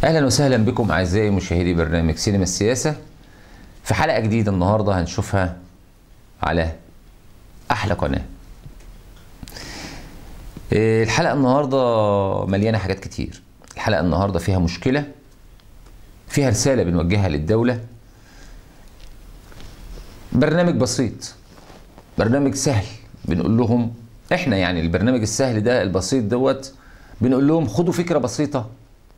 اهلا وسهلا بكم اعزائي مشاهدي برنامج سينما السياسة في حلقة جديدة النهارده هنشوفها على احلى قناة. الحلقة النهارده مليانة حاجات كتير. الحلقة النهارده فيها مشكلة، فيها رسالة بنوجهها للدولة. برنامج بسيط، برنامج سهل، بنقول لهم احنا يعني البرنامج السهل ده البسيط دوت بنقول لهم خدوا فكرة بسيطة،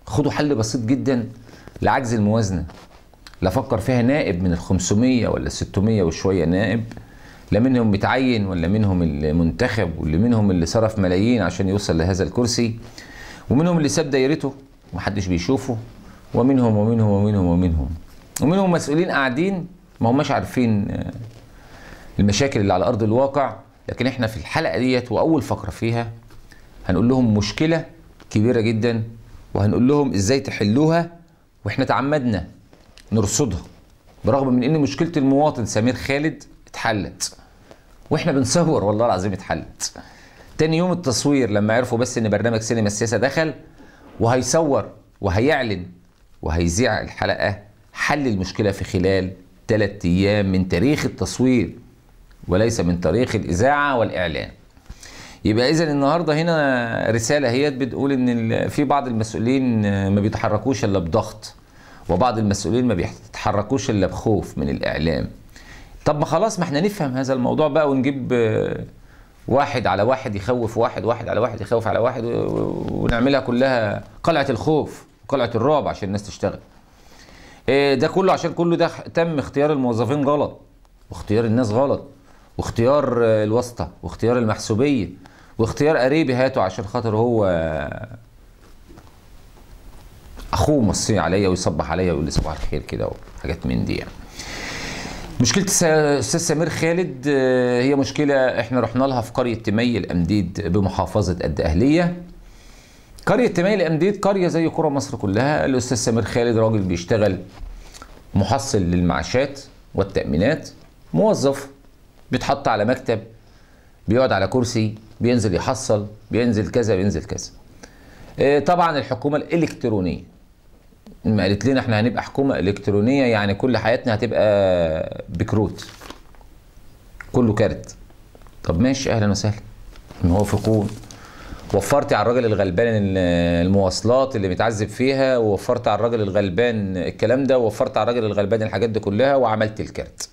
خدوا حل بسيط جدا لعجز الموازنة. لا فكر فيها نائب من ال 500 ولا 600 وشوية نائب، لا منهم متعين ولا منهم المنتخب واللي منهم اللي صرف ملايين عشان يوصل لهذا الكرسي، ومنهم اللي ساب دايرته ومحدش بيشوفه، ومنهم ومنهم ومنهم ومنهم ومنهم مسؤولين قاعدين ما هماش عارفين المشاكل اللي على ارض الواقع. لكن احنا في الحلقة ديت واول فقره فيها هنقول لهم مشكلة كبيرة جدا، وهنقول لهم ازاي تحلوها، واحنا تعمدنا نرصدها برغم من ان مشكلة المواطن سمير خالد اتحلت واحنا بنصور، والله العظيم اتحلت. تاني يوم التصوير لما عرفوا بس ان برنامج سينما السياسة دخل وهيصور وهيعلن وهيذيع الحلقة، حل المشكلة في خلال 3 ايام من تاريخ التصوير وليس من تاريخ الاذاعة والاعلان. يبقى اذا النهارده هنا رسالة هي بتقول ان في بعض المسؤولين ما بيتحركوش الا بضغط، وبعض المسؤولين ما بيتحركوش الا بخوف من الاعلام. طب ما خلاص، ما احنا نفهم هذا الموضوع بقى ونجيب واحد على واحد يخوف واحد، واحد على واحد يخوف على واحد، ونعملها كلها قلعه الخوف وقلعه الرعب عشان الناس تشتغل. ده كله عشان كله ده تم اختيار الموظفين غلط، واختيار الناس غلط، واختيار الواسطة، واختيار المحسوبيه، واختيار قريبي هاته عشان خاطر هو اخوه مصي عليا ويصبح عليا ويقول لي صباح الخير كده وحاجات من دي يعني. مشكلة الاستاذ سمير خالد هي مشكلة احنا رحنا لها في قرية تمي الامديد بمحافظة الدقهليه. قرية تمي الامديد قرية زي قرى مصر كلها. الاستاذ سمير خالد راجل بيشتغل محصل للمعاشات والتامينات، موظف بيتحط على مكتب، بيقعد على كرسي، بينزل يحصل، بينزل كذا بينزل كذا. طبعا الحكومة الالكترونية لما قالت لنا احنا هنبقى حكومة الكترونية، يعني كل حياتنا هتبقى بكروت، كله كارت. طب ماشي، اهلا وسهلا، موافقون. وفرت على الراجل الغلبان المواصلات اللي متعذب فيها، ووفرت على الراجل الغلبان الكلام ده، ووفرت على الراجل الغلبان الحاجات دي كلها، وعملت الكارت.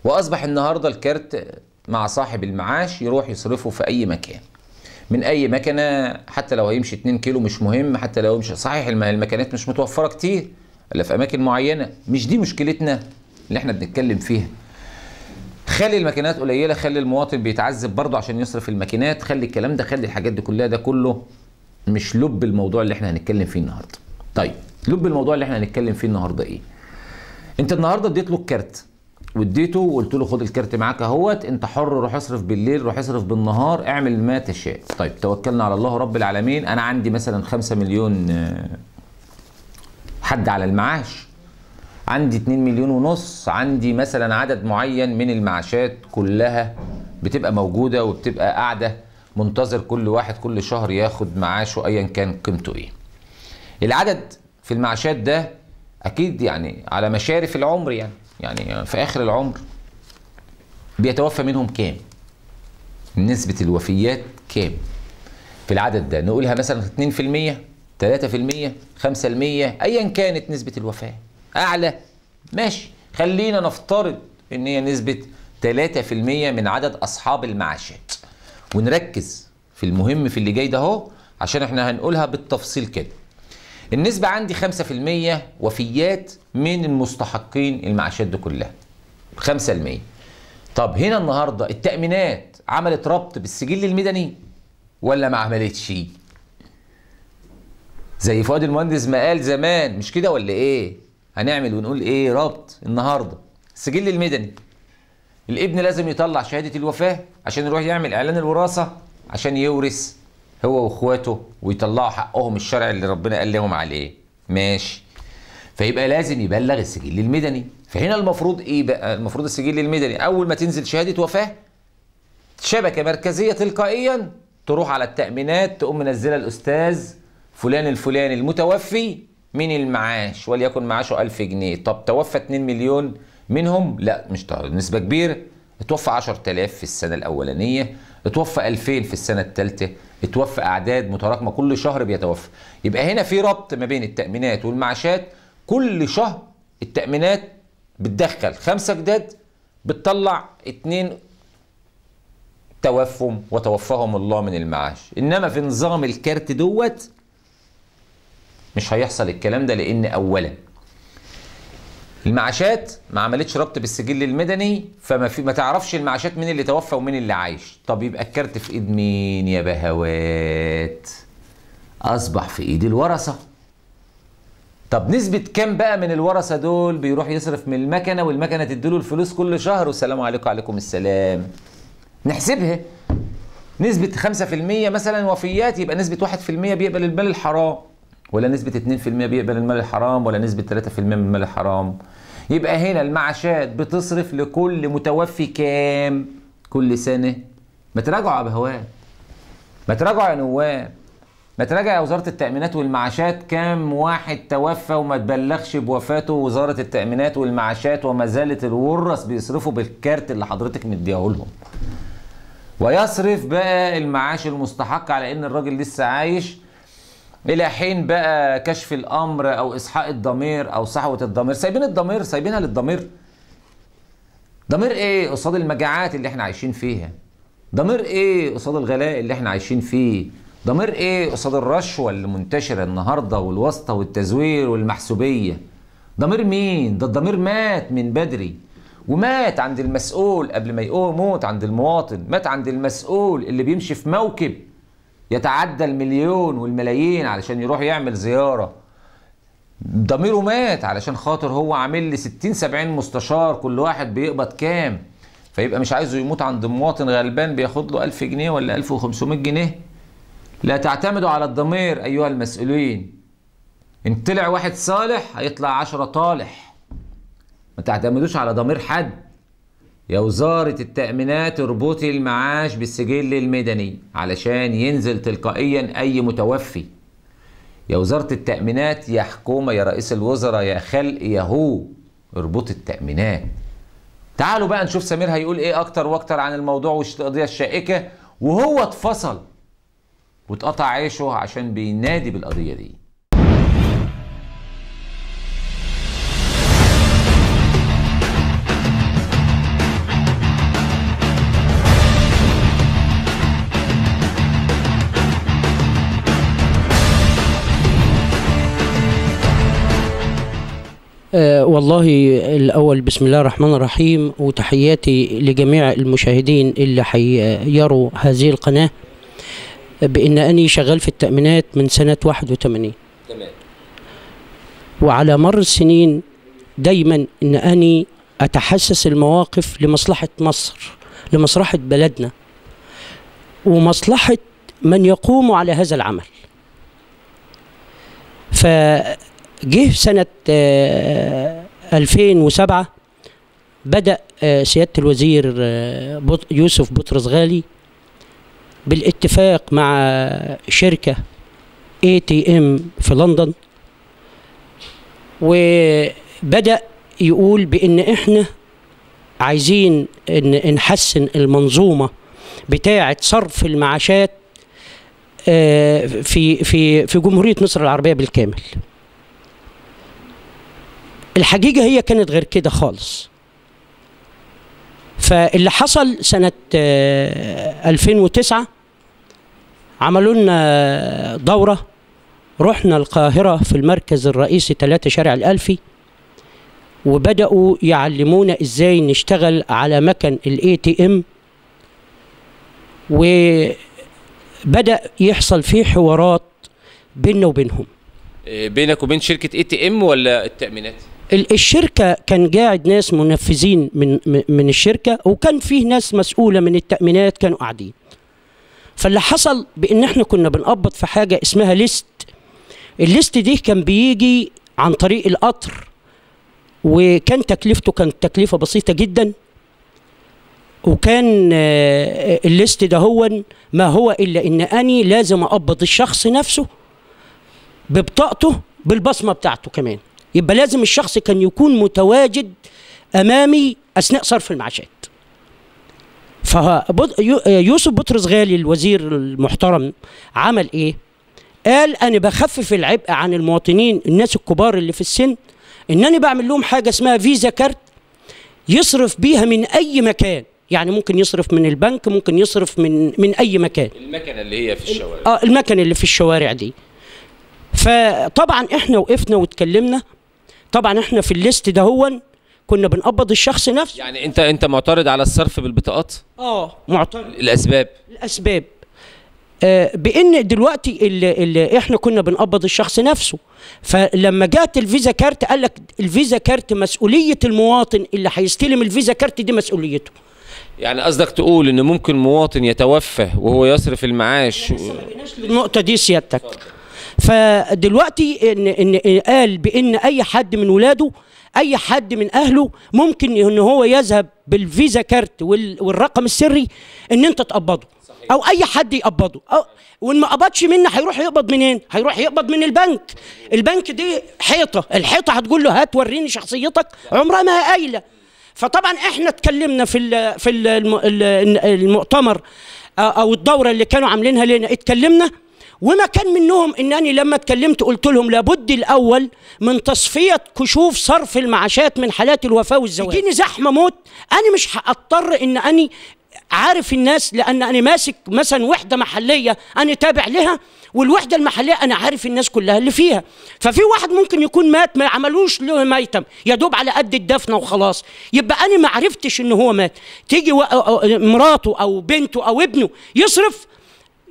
واصبح النهارده الكارت مع صاحب المعاش يروح يصرفه في اي مكان من اي مكنه، حتى لو هيمشي 2 كيلو مش مهم، حتى لو يمشي. صحيح المكانات مش متوفرة كتير الا في اماكن معينة، مش دي مشكلتنا اللي احنا بنتكلم فيها. خلي الماكينات قليله، خلي المواطن بيتعذب برضه عشان يصرف الماكينات، خلي الكلام ده، خلي الحاجات دي كلها، ده كله مش لب الموضوع اللي احنا هنتكلم فيه النهارده. طيب لب الموضوع اللي احنا هنتكلم فيه النهارده ايه؟ انت النهارده اديت له الكارت، واديته وقلت له خد الكارت معاك اهوت، انت حر، روح اصرف بالليل، روح اصرف بالنهار، اعمل ما تشاء. طيب توكلنا على الله رب العالمين. انا عندي مثلا 5 مليون حد على المعاش، عندي 2.5 مليون، عندي مثلا عدد معين من المعاشات كلها بتبقى موجودة وبتبقى قاعدة منتظر كل واحد كل شهر ياخد معاشه ايا كان قيمته ايه. العدد في المعاشات ده اكيد يعني على مشارف العمر، يعني في اخر العمر بيتوفى منهم كام؟ نسبة الوفيات كام في العدد ده؟ نقولها مثلا 2%، 3%، 5%، ايا كانت نسبة الوفاة اعلى، ماشي، خلينا نفترض ان هي نسبة 3% من عدد اصحاب المعاشات. ونركز في المهم في اللي جاي ده اهو عشان احنا هنقولها بالتفصيل كده. النسبة عندي 5% وفيات من المستحقين المعاشات دي كلها، 5%. طب هنا النهارده التأمينات عملت ربط بالسجل المدني ولا ما عملتش؟ زي فؤاد المهندس ما قال زمان، مش كده ولا ايه؟ هنعمل ونقول ايه ربط النهارده؟ السجل المدني الابن لازم يطلع شهادة الوفاة عشان يروح يعمل اعلان الوراثة عشان يورث هو واخواته ويطلعوا حقهم الشرعي اللي ربنا قال لهم عليه، ماشي. فيبقى لازم يبلغ السجل المدني. فهنا المفروض ايه بقى؟ المفروض السجل المدني اول ما تنزل شهادة وفاه شبكة مركزية تلقائيا تروح على التامينات تقوم منزله الاستاذ فلان الفلاني المتوفي من المعاش، وليكن معاشه 1000 جنيه. طب توفى 2 مليون منهم؟ لا مش نسبة كبيرة. اتوفى 10000 في السنة الأولانية، اتوفى 2000 في السنة الثالثة، اتوفى أعداد متراكمة كل شهر بيتوفى. يبقى هنا في ربط ما بين التأمينات والمعاشات. كل شهر التأمينات بتدخل 5 جداد، بتطلع 2 توفوا وتوفاهم الله من المعاش. إنما في نظام الكارت دوت مش هيحصل الكلام ده، لأن أولا المعاشات ما عملتش ربط بالسجل المدني، فما في ما تعرفش المعاشات مين اللي توفى ومين اللي عايش. طب يبقى الكارت في ايد مين يا بهوات؟ اصبح في ايد الورثة. طب نسبة كام بقى من الورثة دول بيروح يصرف من المكنه، والمكنه تديله الفلوس كل شهر والسلام عليكم وعليكم السلام؟ نحسبها نسبة 5% مثلا وفيات، يبقى نسبة 1% بيقبل المال الحرام، ولا نسبة 2% بيقبل المال الحرام، ولا نسبة 3% من المال الحرام. يبقى هنا المعاشات بتصرف لكل متوفي كام كل سنة؟ ما تراجعوا يا بهوات، ما تراجعوا يا نواب، ما تراجع يا وزارة التأمينات والمعاشات كام واحد توفى وما تبلغش بوفاته وزارة التأمينات والمعاشات، وما زالت الورث بيصرفوا بالكارت اللي حضرتك مدياه لهم. ويصرف بقى المعاش المستحق على ان الراجل لسه عايش الى حين بقى كشف الامر او اصحاء الضمير او صحوة الضمير. سايبين الضمير، سايبينها للضمير. ضمير ايه قصاد المجاعات اللي احنا عايشين فيها؟ ضمير ايه قصاد الغلاء اللي احنا عايشين فيه؟ ضمير ايه قصاد الرشوة اللي منتشرة النهارده والواسطه والتزوير والمحسوبيه؟ ضمير مين؟ ده الضمير مات من بدري، ومات عند المسؤول قبل ما يقوم موت عند المواطن، مات عند المسؤول اللي بيمشي في موكب يتعدى المليون والملايين علشان يروح يعمل زيارة. ضميره مات علشان خاطر هو عامل لي 60 70 مستشار كل واحد بيقبض كام، فيبقى مش عايزه يموت عند مواطن غلبان بياخد له 1000 جنيه ولا 1500 جنيه. لا تعتمدوا على الضمير أيها المسؤولين. إن طلع واحد صالح هيطلع 10 طالح. ما تعتمدوش على ضمير حد. يا وزارة التأمينات اربطي المعاش بالسجل المدني علشان ينزل تلقائيا أي متوفي. يا وزارة التأمينات، يا حكومة، يا رئيس الوزراء، يا خلق، يا هو، اربطي التأمينات. تعالوا بقى نشوف سمير هيقول ايه أكتر وأكتر عن الموضوع والقضية الشائكة، وهو اتفصل واتقطع عيشه عشان بينادي بالقضية دي. والله الأول بسم الله الرحمن الرحيم، وتحياتي لجميع المشاهدين اللي حيروا هذه القناة، بأن أني شغال في التأمينات من سنة 81. تمام. وعلى مر السنين دايما أن أني أتحسس المواقف لمصلحة مصر، لمصلحة بلدنا، ومصلحة من يقوم على هذا العمل. فجه سنة 2007 بدأ سيادة الوزير يوسف بطرس غالي بالاتفاق مع شركة ATM في لندن، وبدأ يقول بأن احنا عايزين ان نحسن المنظومة بتاعة صرف المعاشات في في في جمهورية مصر العربية بالكامل. الحقيقة هي كانت غير كده خالص. فاللي حصل سنة 2009 عملوا لنا دورة، رحنا القاهرة في المركز الرئيسي 3 شارع الألفي، وبدأوا يعلمونا إزاي نشتغل على مكن ال ATM، وبدأ يحصل فيه حوارات بيننا وبينهم. بينك وبين شركة ATM ولا التأمينات؟ الشركة كان قاعد ناس منفذين من الشركة، وكان فيه ناس مسؤولة من التأمينات كانوا قاعدين. فاللي حصل بإن احنا كنا بنقبض في حاجة اسمها list. ال list دي كان بيجي عن طريق القطر، وكان تكلفته كانت تكلفة بسيطة جدا، وكان ال list ده هو ما هو إلا إن أني لازم أقبض الشخص نفسه ببطاقته بالبصمه بتاعته كمان. يبقى لازم الشخص كان يكون متواجد امامي اثناء صرف المعاشات. فيوسف بطرس غالي الوزير المحترم عمل ايه؟ قال انا بخفف العبء عن المواطنين الناس الكبار اللي في السن، ان انا بعمل لهم حاجة اسمها فيزا كارت يصرف بيها من اي مكان، يعني ممكن يصرف من البنك، ممكن يصرف من اي مكان. المكنه اللي هي في الشوارع. المكنه اللي في الشوارع دي. فطبعا احنا وقفنا واتكلمنا، طبعا احنا في ال list ده هو كنا بنقبض الشخص نفسه. يعني انت معترض على الصرف بالبطاقات؟ معترض. الاسباب بان دلوقتي اللي احنا كنا بنقبض الشخص نفسه، فلما جات ال Visa card قال لك ال Visa card مسؤولية المواطن اللي هيستلم ال Visa card دي مسؤوليته. يعني قصدك تقول ان ممكن مواطن يتوفى وهو يصرف المعاش؟ النقطة دي سيادتك. فدلوقتي ان قال بان اي حد من ولاده، اي حد من اهله، ممكن ان هو يذهب بال Visa card والرقم السري ان انت تقبضه. صحيح. او اي حد يقبضه، او وان ما قبضش منه هيروح يقبض منين؟ هيروح يقبض من البنك. البنك دي حيطة، الحيطة هتقول له هات وريني شخصيتك، عمرها ما قايله. فطبعا احنا اتكلمنا في المؤتمر او الدورة اللي كانوا عاملينها لنا، اتكلمنا وما كان منهم انني لما اتكلمت قلت لهم لابد الاول من تصفية كشوف صرف المعاشات من حالات الوفاة والزواج. تجيني زحمة موت، انا مش هضطر ان اني عارف الناس، لان انا ماسك مثلا وحده محليه انا تابع لها، والوحدة المحلية انا عارف الناس كلها اللي فيها. ففي واحد ممكن يكون مات ما عملوش له ميتم، يا دوب على قد الدفنه وخلاص، يبقى انا ما عرفتش ان هو مات. تيجي مراته او بنته او ابنه يصرف،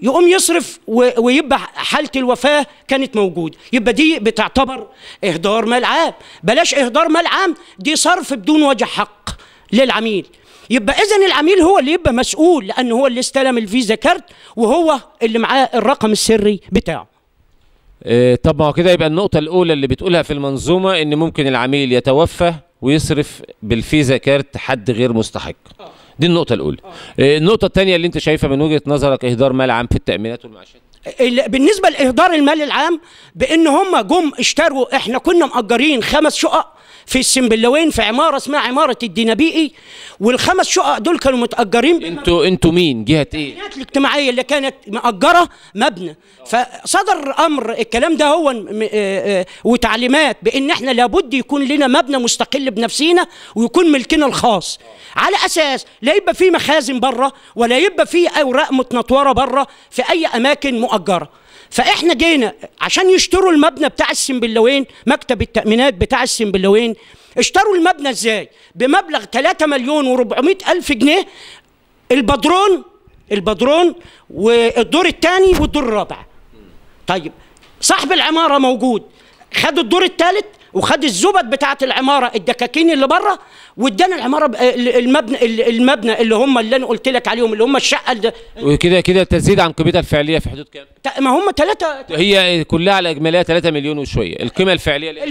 يقوم يصرف ويبقى حالة الوفاة كانت موجودة، يبقى دي بتعتبر إهدار مال عام. بلاش إهدار مال عام، دي صرف بدون وجه حق للعميل. يبقى إذن العميل هو اللي يبقى مسؤول، لأنه هو اللي استلم الفيزا كارت وهو اللي معاه الرقم السري بتاعه. طب ما هو كده يبقى النقطة الأولى اللي بتقولها في المنظومة إن ممكن العميل يتوفى ويصرف بالفيزا كارت حد غير مستحق. دي النقطة الأولى. النقطة الثانية اللي أنت شايفها من وجهة نظرك إهدار مال عام في التأمينات والمعاشات؟ بالنسبة لإهدار المال العام، بإن هم جم اشتروا، إحنا كنا مأجرين 5 شقق في السنبلاوين في عمارة اسمها عمارة الدينابيقي، والخمس شقق دول كانوا متأجرين. انتوا مين؟ جهة ايه؟ الجهات الاجتماعية اللي كانت مأجرة مبنى. فصدر أمر الكلام ده هو وتعليمات بإن احنا لابد يكون لنا مبنى مستقل بنفسينا ويكون ملكنا الخاص، على أساس لا يبقى فيه مخازن بره ولا يبقى فيه أوراق متنطورة بره في أي أماكن مؤجرة. فإحنا جينا عشان يشتروا المبنى بتاع السنبلاوين، مكتب التأمينات بتاع السنبلاوين، اشتروا المبنى ازاي؟ بمبلغ 3,400,000 جنيه، البدرون والدور الثاني والدور الرابع. طيب صاحب العمارة موجود، خد الدور الثالث وخد الزبد بتاعة العمارة، الدكاكين اللي بره، وادانا العمارة المبنى اللي هم اللي انا قلت لك عليهم اللي هم الشقة وكده كده تزيد عن قيمتها الفعلية في حدود كام؟ ما هم 3، هي كلها على اجمالها 3 مليون وشوية. القيمة الفعلية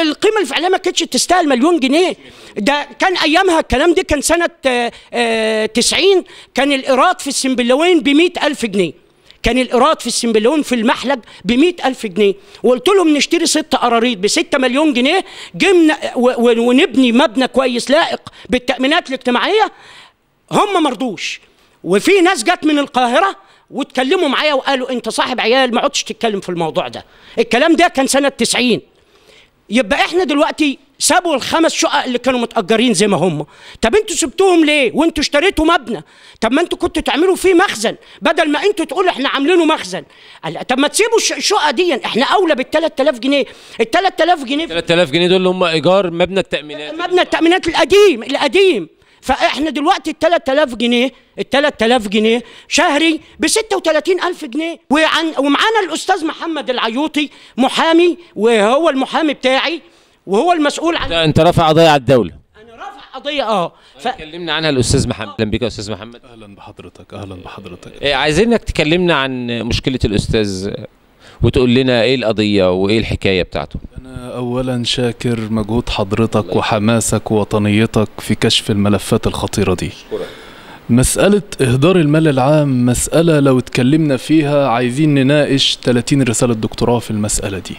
القيمة الفعلية ما كانتش تستاهل مليون جنيه. ده كان ايامها الكلام ده كان سنة 90، كان الايراد في السنبلاوين ب 100,000 جنيه. كان الإيراد في السنبلاوين في المحلج ب100,000 جنيه، وقلت لهم نشتري 6 قراريط ب6 مليون جنيه، جبنا ونبني مبنى كويس لائق بالتأمينات الاجتماعية. هم مرضوش، وفي ناس جت من القاهرة واتكلموا معايا وقالوا أنت صاحب عيال ما عدتش تتكلم في الموضوع ده. الكلام ده كان سنة 90. يبقى احنا دلوقتي سابوا ال5 شقق اللي كانوا متأجرين زي ما هم. طب انتوا سبتوهم ليه وانتوا اشتريتوا مبنى؟ طب ما انتوا كنتوا تعملوا فيه مخزن بدل ما انتوا تقولوا احنا عاملينه مخزن. طب ما تسيبوا الشقة دي، احنا اولى بال 3000 جنيه. ال 3000 جنيه، 3000 جنيه دول اللي هم ايجار مبنى التأمينات، مبنى التأمينات القديم. فاحنا دلوقتي ال 3000 جنيه، ال 3000 جنيه شهري ب 36,000 جنيه. ومعانا الاستاذ محمد العيوطي محامي، وهو المحامي بتاعي وهو المسؤول عن. انت رافع قضية على الدولة؟ انا رافع قضية. كلمنا عنها الاستاذ محمد. اهلا بك يا استاذ محمد. اهلا بحضرتك. اهلا بحضرتك. عايزينك تكلمنا عن مشكلة الاستاذ وتقول لنا ايه القضية وايه الحكاية بتاعته. انا اولا شاكر مجهود حضرتك وحماسك ووطنيتك في كشف الملفات الخطيرة دي. شكرا. مسألة إهدار المال العام مسألة لو اتكلمنا فيها عايزين نناقش 30 رسالة دكتوراه في المسألة دي.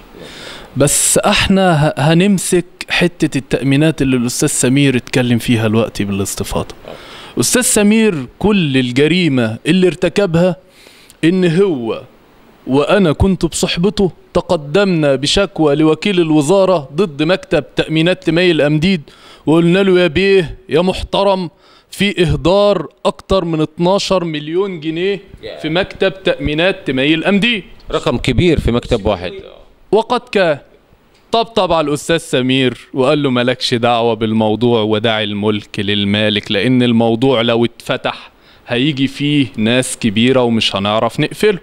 بس احنا هنمسك حتة التأمينات اللي الأستاذ سمير اتكلم فيها الوقت بالاستفاضة. أستاذ سمير كل الجريمة اللي ارتكبها إن هو وأنا كنت بصحبته تقدمنا بشكوى لوكيل الوزارة ضد مكتب تأمينات تمي الأمديد، وقلنا له يا بيه يا محترم في إهدار أكتر من 12 مليون جنيه في مكتب تأمينات تمي الأمديد، رقم كبير في مكتب واحد. وقد كان. طبطب على الأستاذ سمير وقال له مالكش دعوة بالموضوع وداعي الملك للمالك، لأن الموضوع لو اتفتح هيجي فيه ناس كبيرة ومش هنعرف نقفله.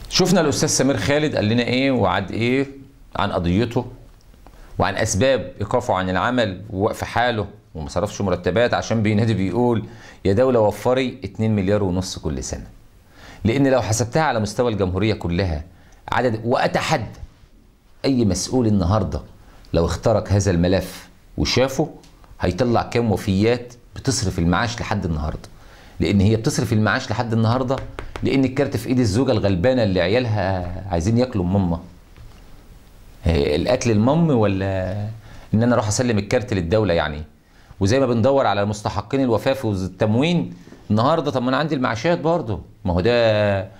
شفنا الأستاذ سمير خالد قال لنا إيه وعد إيه عن قضيته وعن أسباب إيقافه عن العمل ووقف حاله وما صرفش مرتبات، عشان بينادي بيقول يا دولة وفري 2.5 مليار كل سنة. لأن لو حسبتها على مستوى الجمهورية كلها عدد، وأتحدى أي مسؤول النهاردة لو اخترق هذا الملف وشافه هيطلع كام وفيات بتصرف المعاش لحد النهاردة. لأن هي بتصرف المعاش لحد النهاردة لأن الكارت في إيد الزوجة الغلبانة اللي عيالها عايزين ياكلوا ماما. الأكل المام ولا إن أنا أروح أسلم الكارت للدولة يعني؟ وزي ما بندور على مستحقين الوفاة في التموين النهارده، طب ما انا عندي المعاشات برضه، ما هو ده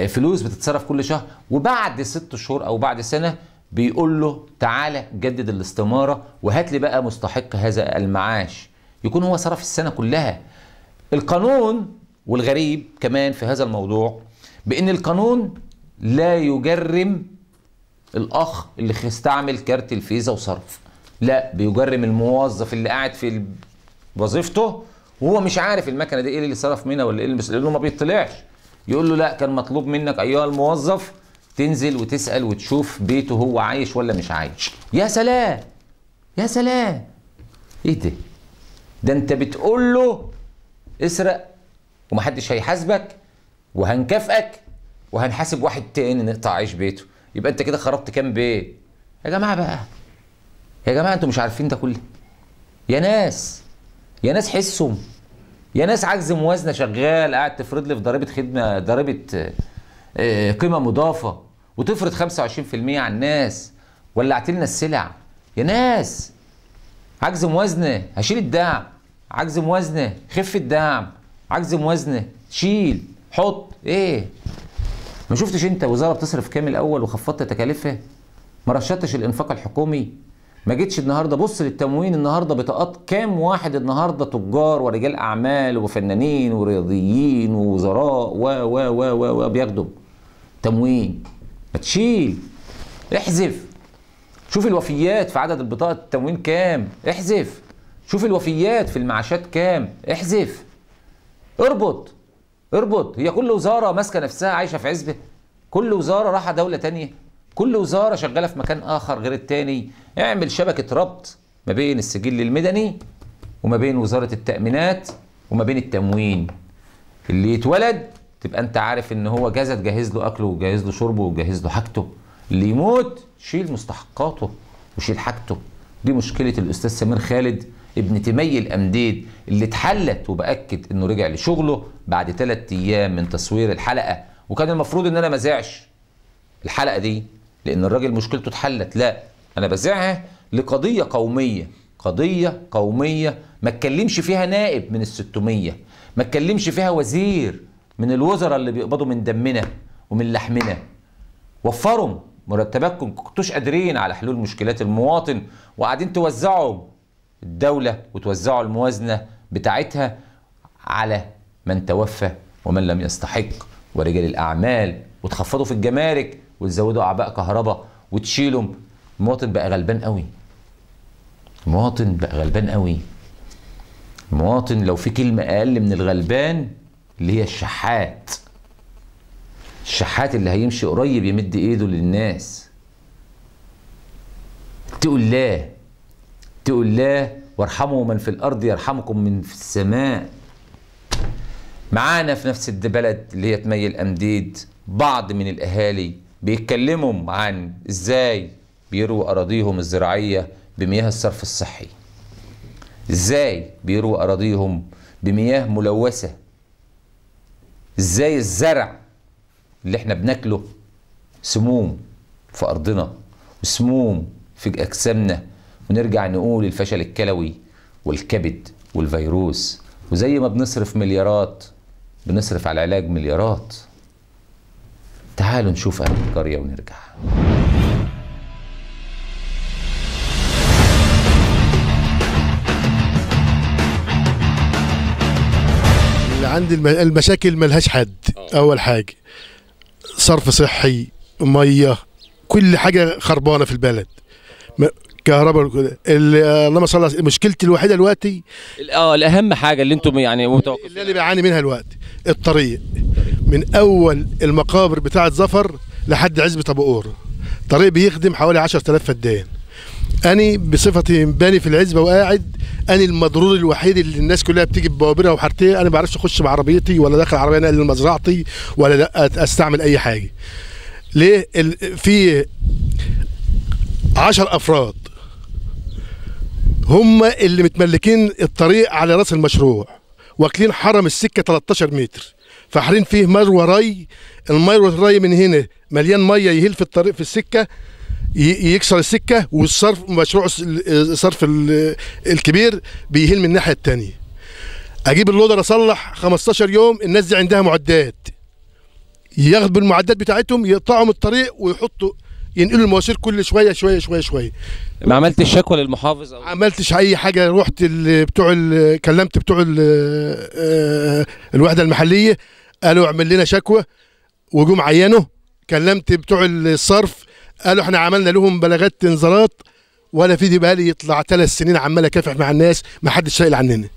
فلوس بتتصرف كل شهر، وبعد 6 شهور او بعد سنة بيقول له تعالى جدد الاستمارة وهات لي بقى مستحق هذا المعاش، يكون هو صرف السنة كلها. القانون، والغريب كمان في هذا الموضوع بان القانون لا يجرم الاخ اللي استعمل كارت الفيزا وصرف، لا بيجرم الموظف اللي قاعد في وظيفته وهو مش عارف المكنه دي ايه اللي صرف منها ولا ايه اللي، لانه ما بيطلعش. يقول له لا، كان مطلوب منك ايها الموظف تنزل وتسال وتشوف بيته هو عايش ولا مش عايش. يا سلام يا سلام، ايه ده؟ ده انت بتقول له اسرق ومحدش هيحاسبك وهنكافئك وهنحاسب واحد تاني نقطع عيش بيته، يبقى انت كده خربت كام بيت؟ يا جماعة بقى، يا جماعة انتوا مش عارفين ده كله. يا ناس، يا ناس حسوا، يا ناس عجز موازنه شغال، قاعد تفرض لي في ضريبة خدمة، ضريبة قيمة مضافة، وتفرض 25% على الناس، ولعت لنا السلع. يا ناس عجز موازنه، هشيل الدعم، عجز موازنه، خف الدعم، عجز موازنه، شيل، حط، ايه؟ ما شفتش انت وزارة بتصرف كام الاول وخفضت تكاليفها؟ ما رشدتش الانفاق الحكومي؟ ما جيتش النهارده بص للتموين النهارده بطاقات كام واحد النهارده، تجار ورجال اعمال وفنانين ورياضيين ووزراء و و و و و بياخدوا تموين. ما تشيل، احذف، شوف الوفيات في عدد البطاقة التموين كام، احذف، شوف الوفيات في المعاشات كام، احذف، اربط اربط. هي كل وزارة ماسكه نفسها عايشه في عزبه، كل وزارة رايحة دولة تانية، كل وزارة شغالة في مكان آخر غير التاني. اعمل شبكة ربط ما بين السجل المدني وما بين وزارة التأمينات وما بين التموين. اللي يتولد تبقى انت عارف ان هو جاهز، تجهز له أكله وتجهز له شربه وتجهز له حاجته. اللي يموت شيل مستحقاته وشيل حاجته. دي مشكلة الأستاذ سمير خالد ابن تمي الأمديد اللي اتحلت، وبأكد انه رجع لشغلة بعد 3 أيام من تصوير الحلقة، وكان المفروض ان انا ما ازعش الحلقة دي لأن الراجل مشكلته اتحلت. لا، أنا بذيعها لقضية قومية، قضية قومية ما اتكلمش فيها نائب من ال600، ما اتكلمش فيها وزير من الوزراء اللي بيقبضوا من دمنا ومن لحمنا. وفروا مرتباتكم، كنتوش قادرين على حلول مشكلات المواطن وقاعدين توزعوا الدولة وتوزعوا الموازنة بتاعتها على من توفى ومن لم يستحق ورجال الأعمال، وتخفضوا في الجمارك وتزودوا اعباء كهرباء وتشيلوا. المواطن بقى غلبان قوي، المواطن بقى غلبان قوي. المواطن لو في كلمة اقل من الغلبان اللي هي الشحات، الشحات اللي هيمشي قريب يمد ايده للناس. اتقوا الله، اتقوا الله، وارحموا من في الارض يرحمكم من في السماء. معانا في نفس البلد اللي هي تمي الأمديد بعض من الاهالي بيتكلموا عن ازاي بيروا اراضيهم الزراعية بمياه الصرف الصحي. ازاي بيرووا اراضيهم بمياه ملوثة؟ ازاي الزرع اللي احنا بناكله سموم في ارضنا وسموم في اجسامنا، ونرجع نقول الفشل الكلوي والكبد والفيروس، وزي ما بنصرف مليارات بنصرف على العلاج مليارات. تعالوا نشوف اهل القرية ونرجع. اللي عندي المشاكل ملهاش حد. اول حاجة صرف صحي، مية، كل حاجة خربانة في البلد، كهرباء. اللهم صل على مشكلتي الوحيدة دلوقتي الاهم حاجة اللي انتم يعني متوقفين اللي انا بعاني منها دلوقتي الطريق من اول المقابر بتاعه ظفر لحد عزبه ابو قور، طريق بيخدم حوالي 10000 فدان. انا بصفتي باني في العزبة وقاعد، انا المضرور الوحيد اللي الناس كلها بتيجي ببوابرها وحارتي، انا ما بعرفش اخش بعربيتي ولا داخل عربية انقل لمزرعتي ولا لا استعمل اي حاجة. ليه؟ في 10 افراد هم اللي متملكين الطريق على راس المشروع، واكلين حرم السكة 13 متر، فاحرين فيه مروه ري، المروة الري من هنا مليان مية يهيل في الطريق في السكة، يكسر السكة، والصرف مشروع الصرف الكبير بيهيل من الناحية الثانية. اجيب اللودر اصلح 15 يوم، الناس دي عندها معدات، ياخدوا المعدات بتاعتهم يقطعوا من الطريق ويحطوا ينقلوا المواسير كل شوية شوية شوية شوية. ما عملتش شكوى للمحافظ أو عملتش اي حاجة؟ رحت بتوع كلمت بتوع الوحدة المحلية، قالوا اعمل لنا شكوى وجم عينوا. كلمت بتوع الصرف، قالوا احنا عملنا لهم بلاغات انذارات، ولا في دي بالي يطلع 3 سنين عمال اكافح مع الناس، ما حدش سائل عننا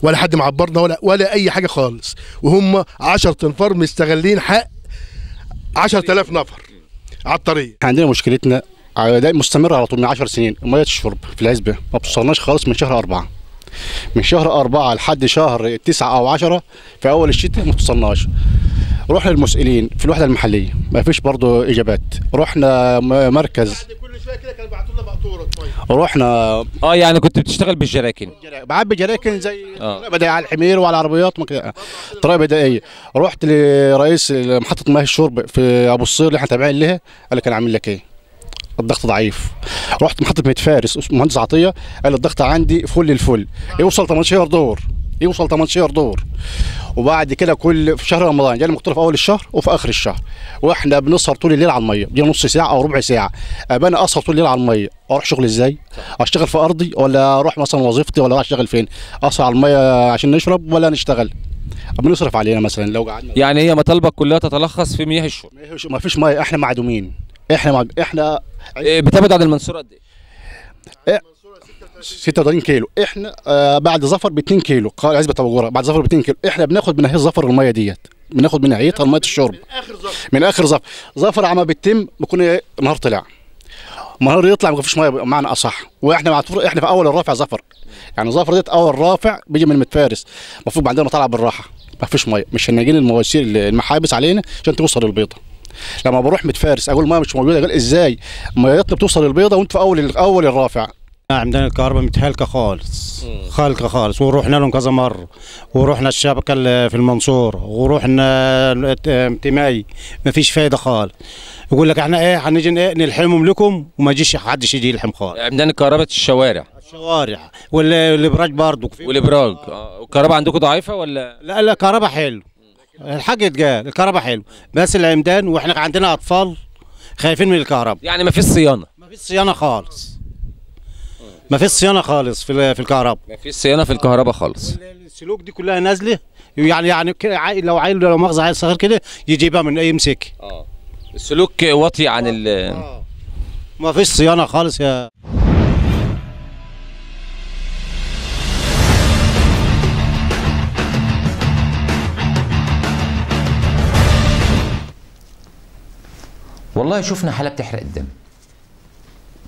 ولا حد معبرنا ولا اي حاجة خالص. وهم 10 انفار مستغلين حق 10000 نفر على الطريق. عندنا مشكلتنا مستمرة على طول من 10 سنين، مية الشرب في العزبة ما بتوصلناش خالص من شهر 4، من شهر 4 لحد شهر 9 أو 10 في أول الشتاء ما بتوصلناش. رحنا للمسؤولين في الوحدة المحلية ما فيش برضه إجابات، رحنا مركز كل شوية كده كانوا بيبعتوا لنا مقطوره مية. رحنا يعني كنت بتشتغل بالجراكن؟ بعبي جراكن زي بدائية على الحمير وعلى العربيات طريقه بدائية. رحت لرئيس محطة مياه الشرب في ابو الصير اللي احنا تابعين لها، قال لك انا عامل لك ايه؟ الضغط ضعيف. رحت محطة ميت فارس مهندس عطية، قال الضغط عندي فل الفل، يوصل 18 دور، يوصل 18 دور. وبعد كده كل في شهر رمضان جالي مقطوره في اول الشهر وفي اخر الشهر، واحنا بنسهر طول الليل على المية، دي نص ساعة او ربع ساعة. ابقى انا اسهر طول الليل على المية، اروح شغل ازاي؟ اشتغل في ارضي ولا اروح مثلا وظيفتي ولا اروح اشتغل فين؟ اسهر على المية عشان نشرب ولا نشتغل؟ بنصرف علينا مثلا لو قعدنا. يعني هي مطالبك كلها تتلخص في مياه الشرب؟ ما فيش مية، احنا معدومين، احنا بتبعد عن المنصورة قد ايه؟ 36 كيلو. احنا بعد ظفر ب 2 كيلو، قال عزبه ابو جرة بعد ظفر ب 2 كيلو، احنا بناخد من ناحية ظفر المية ديت، بناخد من ناحيتها مية الشرب من اخر ظفر. ظفر عما بتتم بيكون نهار طلع، نهار يطلع ما فيش مية بمعنى اصح. واحنا مع احنا في اول الرافع ظفر، يعني ظفر ديت اول رافع بيجي من متفارس، المفروض عندنا طالعه بالراحة، ما فيش مية، مش هنجين المواسير المحابس علينا عشان توصل للبيضه. لما بروح متفارس اقول المية مش موجودة، اقول ازاي ميتنا بتوصل للبيضه وانت في اول الرافع؟ عندنا الكهرباء متهالكه خالص، خالكه خالص، ورحنا لهم كذا مرة، ورحنا الشبكة اللي في المنصورة، ورحنا تماي، مفيش فايده خالص. يقول لك احنا ايه هنيجي نلحمهم لكم، وما يجيش حدش يجي يلحم خالص. عندنا كهرباء الشوارع، الشوارع والابراج برضه، والابراج. الكهرباء عندكم ضعيفة ولا؟ لا لا الكهرباء حلو، الحاجة اتقال الكهرباء حلو، بس العمدان واحنا عندنا اطفال خايفين من الكهرباء. يعني مفيش صيانة؟ مفيش صيانة خالص، ما فيش صيانة خالص في الكهرباء، ما فيش صيانة في الكهرباء خالص. السلوك دي كلها نازله، يعني لو عيل لو مؤاخذة عيل صغير كده يجيبها من اي مسك. السلوك واطي عن ال ما فيش صيانة خالص يا. والله شفنا حاله بتحرق الدم،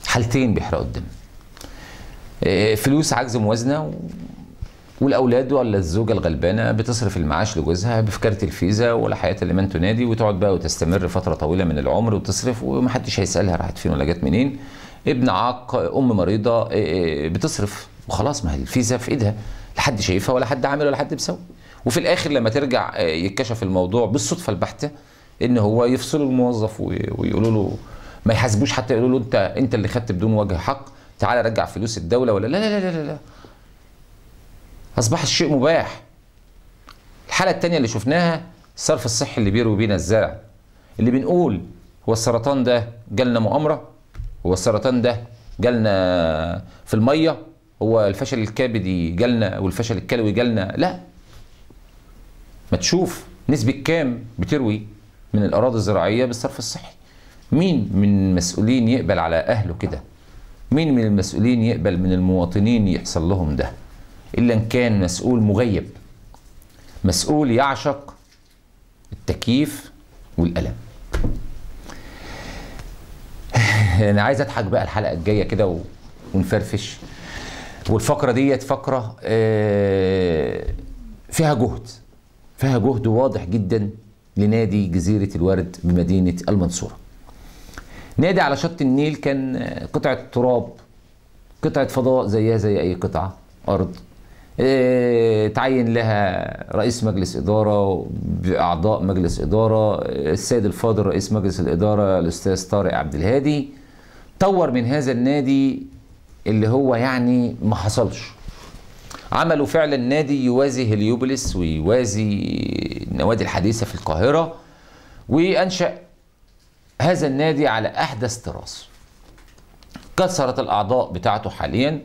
حالتين بيحرقوا الدم، فلوس عجز موازنه والاولاد ولا الزوجة الغلبانه بتصرف المعاش لجوزها بفكره الفيزا ولا حياة لمن تنادي، وتقعد بقى وتستمر فترة طويلة من العمر وتصرف ومحدش هيسالها راحت فين ولا جت منين. ابن عاق، ام مريضه، بتصرف وخلاص، ما هي الفيزا في ايدها، لا حد شايفها ولا حد عامل ولا حد مسوي. وفي الاخر لما ترجع يتكشف الموضوع بالصدفة البحتة ان هو يفصلوا الموظف ويقولوا له ما يحاسبوش، حتى يقولوا له انت اللي خدت بدون وجه حق، تعالى رجع فلوس الدولة ولا لا لا لا لا لا. اصبح الشيء مباح. الحالة الثانية اللي شفناها الصرف الصحي اللي بيروي بينا الزرع، اللي بنقول هو السرطان ده جالنا مؤامرة، هو السرطان ده جالنا في المية، هو الفشل الكبدي جالنا والفشل الكلوي جالنا. لا، ما تشوف نسبة كام بتروي من الأراضي الزراعية بالصرف الصحي. مين من المسؤولين يقبل على أهله كده؟ مين من المسؤولين يقبل من المواطنين يحصل لهم ده؟ إلا إن كان مسؤول مغيب، مسؤول يعشق التكييف والألم. أنا عايز أضحك بقى الحلقة الجاية كده ونفرفش. والفقرة ديت فقرة فيها جهد، فيها جهد واضح جدا لنادي جزيرة الورد بمدينة المنصورة. نادي على شط النيل كان قطعة تراب، قطعة فضاء زيها زي أي قطعة أرض، تعين لها رئيس مجلس إدارة بأعضاء مجلس إدارة. السيد الفاضل رئيس مجلس الإدارة الأستاذ طارق عبد الهادي طور من هذا النادي اللي هو يعني ما حصلش. عملوا فعلا نادي يوازي هليوبوليس ويوازي النوادي الحديثة في القاهرة، وأنشأ هذا النادي على أحدث طراز. كثرت الأعضاء بتاعته حاليا،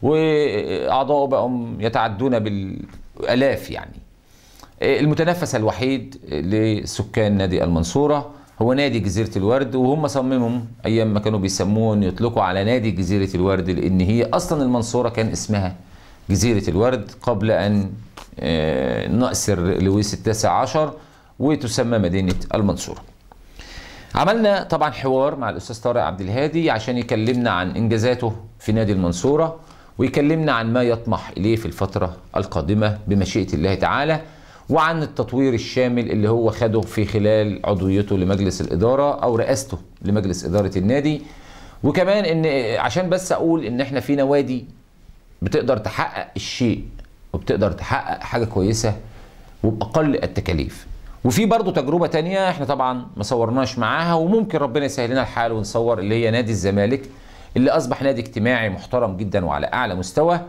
وأعضاؤه بقوا يتعدون بالآلاف. يعني المتنافس الوحيد لسكان نادي المنصورة هو نادي جزيرة الورد، وهم صمموا أيام ما كانوا بيسموه أن يطلقوا على نادي جزيرة الورد، لأن هي أصلا المنصورة كان اسمها جزيرة الورد قبل أن نأسر لويس التاسع عشر وتسمى مدينة المنصورة. عملنا طبعا حوار مع الأستاذ طارق عبد الهادي عشان يكلمنا عن إنجازاته في نادي المنصورة، ويكلمنا عن ما يطمح إليه في الفترة القادمة بمشيئة الله تعالى، وعن التطوير الشامل اللي هو خده في خلال عضويته لمجلس الإدارة أو رئاسته لمجلس إدارة النادي. وكمان إن عشان بس أقول إن إحنا في نوادي بتقدر تحقق الشيء وبتقدر تحقق حاجة كويسة وبأقل التكاليف. وفي برضو تجربة تانية احنا طبعا ما صورناش معاها، وممكن ربنا يسهل لنا الحال ونصور، اللي هي نادي الزمالك اللي أصبح نادي اجتماعي محترم جدا وعلى أعلى مستوى،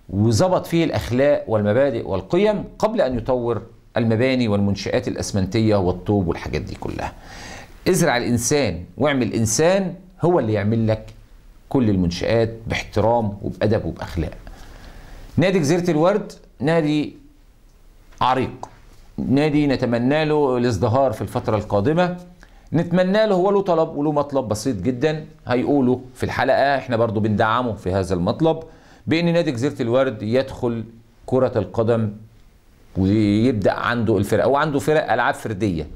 وظبط فيه الأخلاق والمبادئ والقيم قبل أن يطور المباني والمنشآت الأسمنتية والطوب والحاجات دي كلها. ازرع الإنسان واعمل إنسان هو اللي يعمل لك كل المنشآت باحترام وبأدب وبأخلاق. نادي جزيرة الورد نادي عريق، نادي نتمنى له الازدهار في الفترة القادمة، نتمنى له، هو له طلب وله مطلب بسيط جدا هيقوله في الحلقة، احنا برضو بندعمه في هذا المطلب، بأن نادي جزيرة الورد يدخل كرة القدم ويبدأ عنده الفرق، أو عنده فرق ألعاب فردية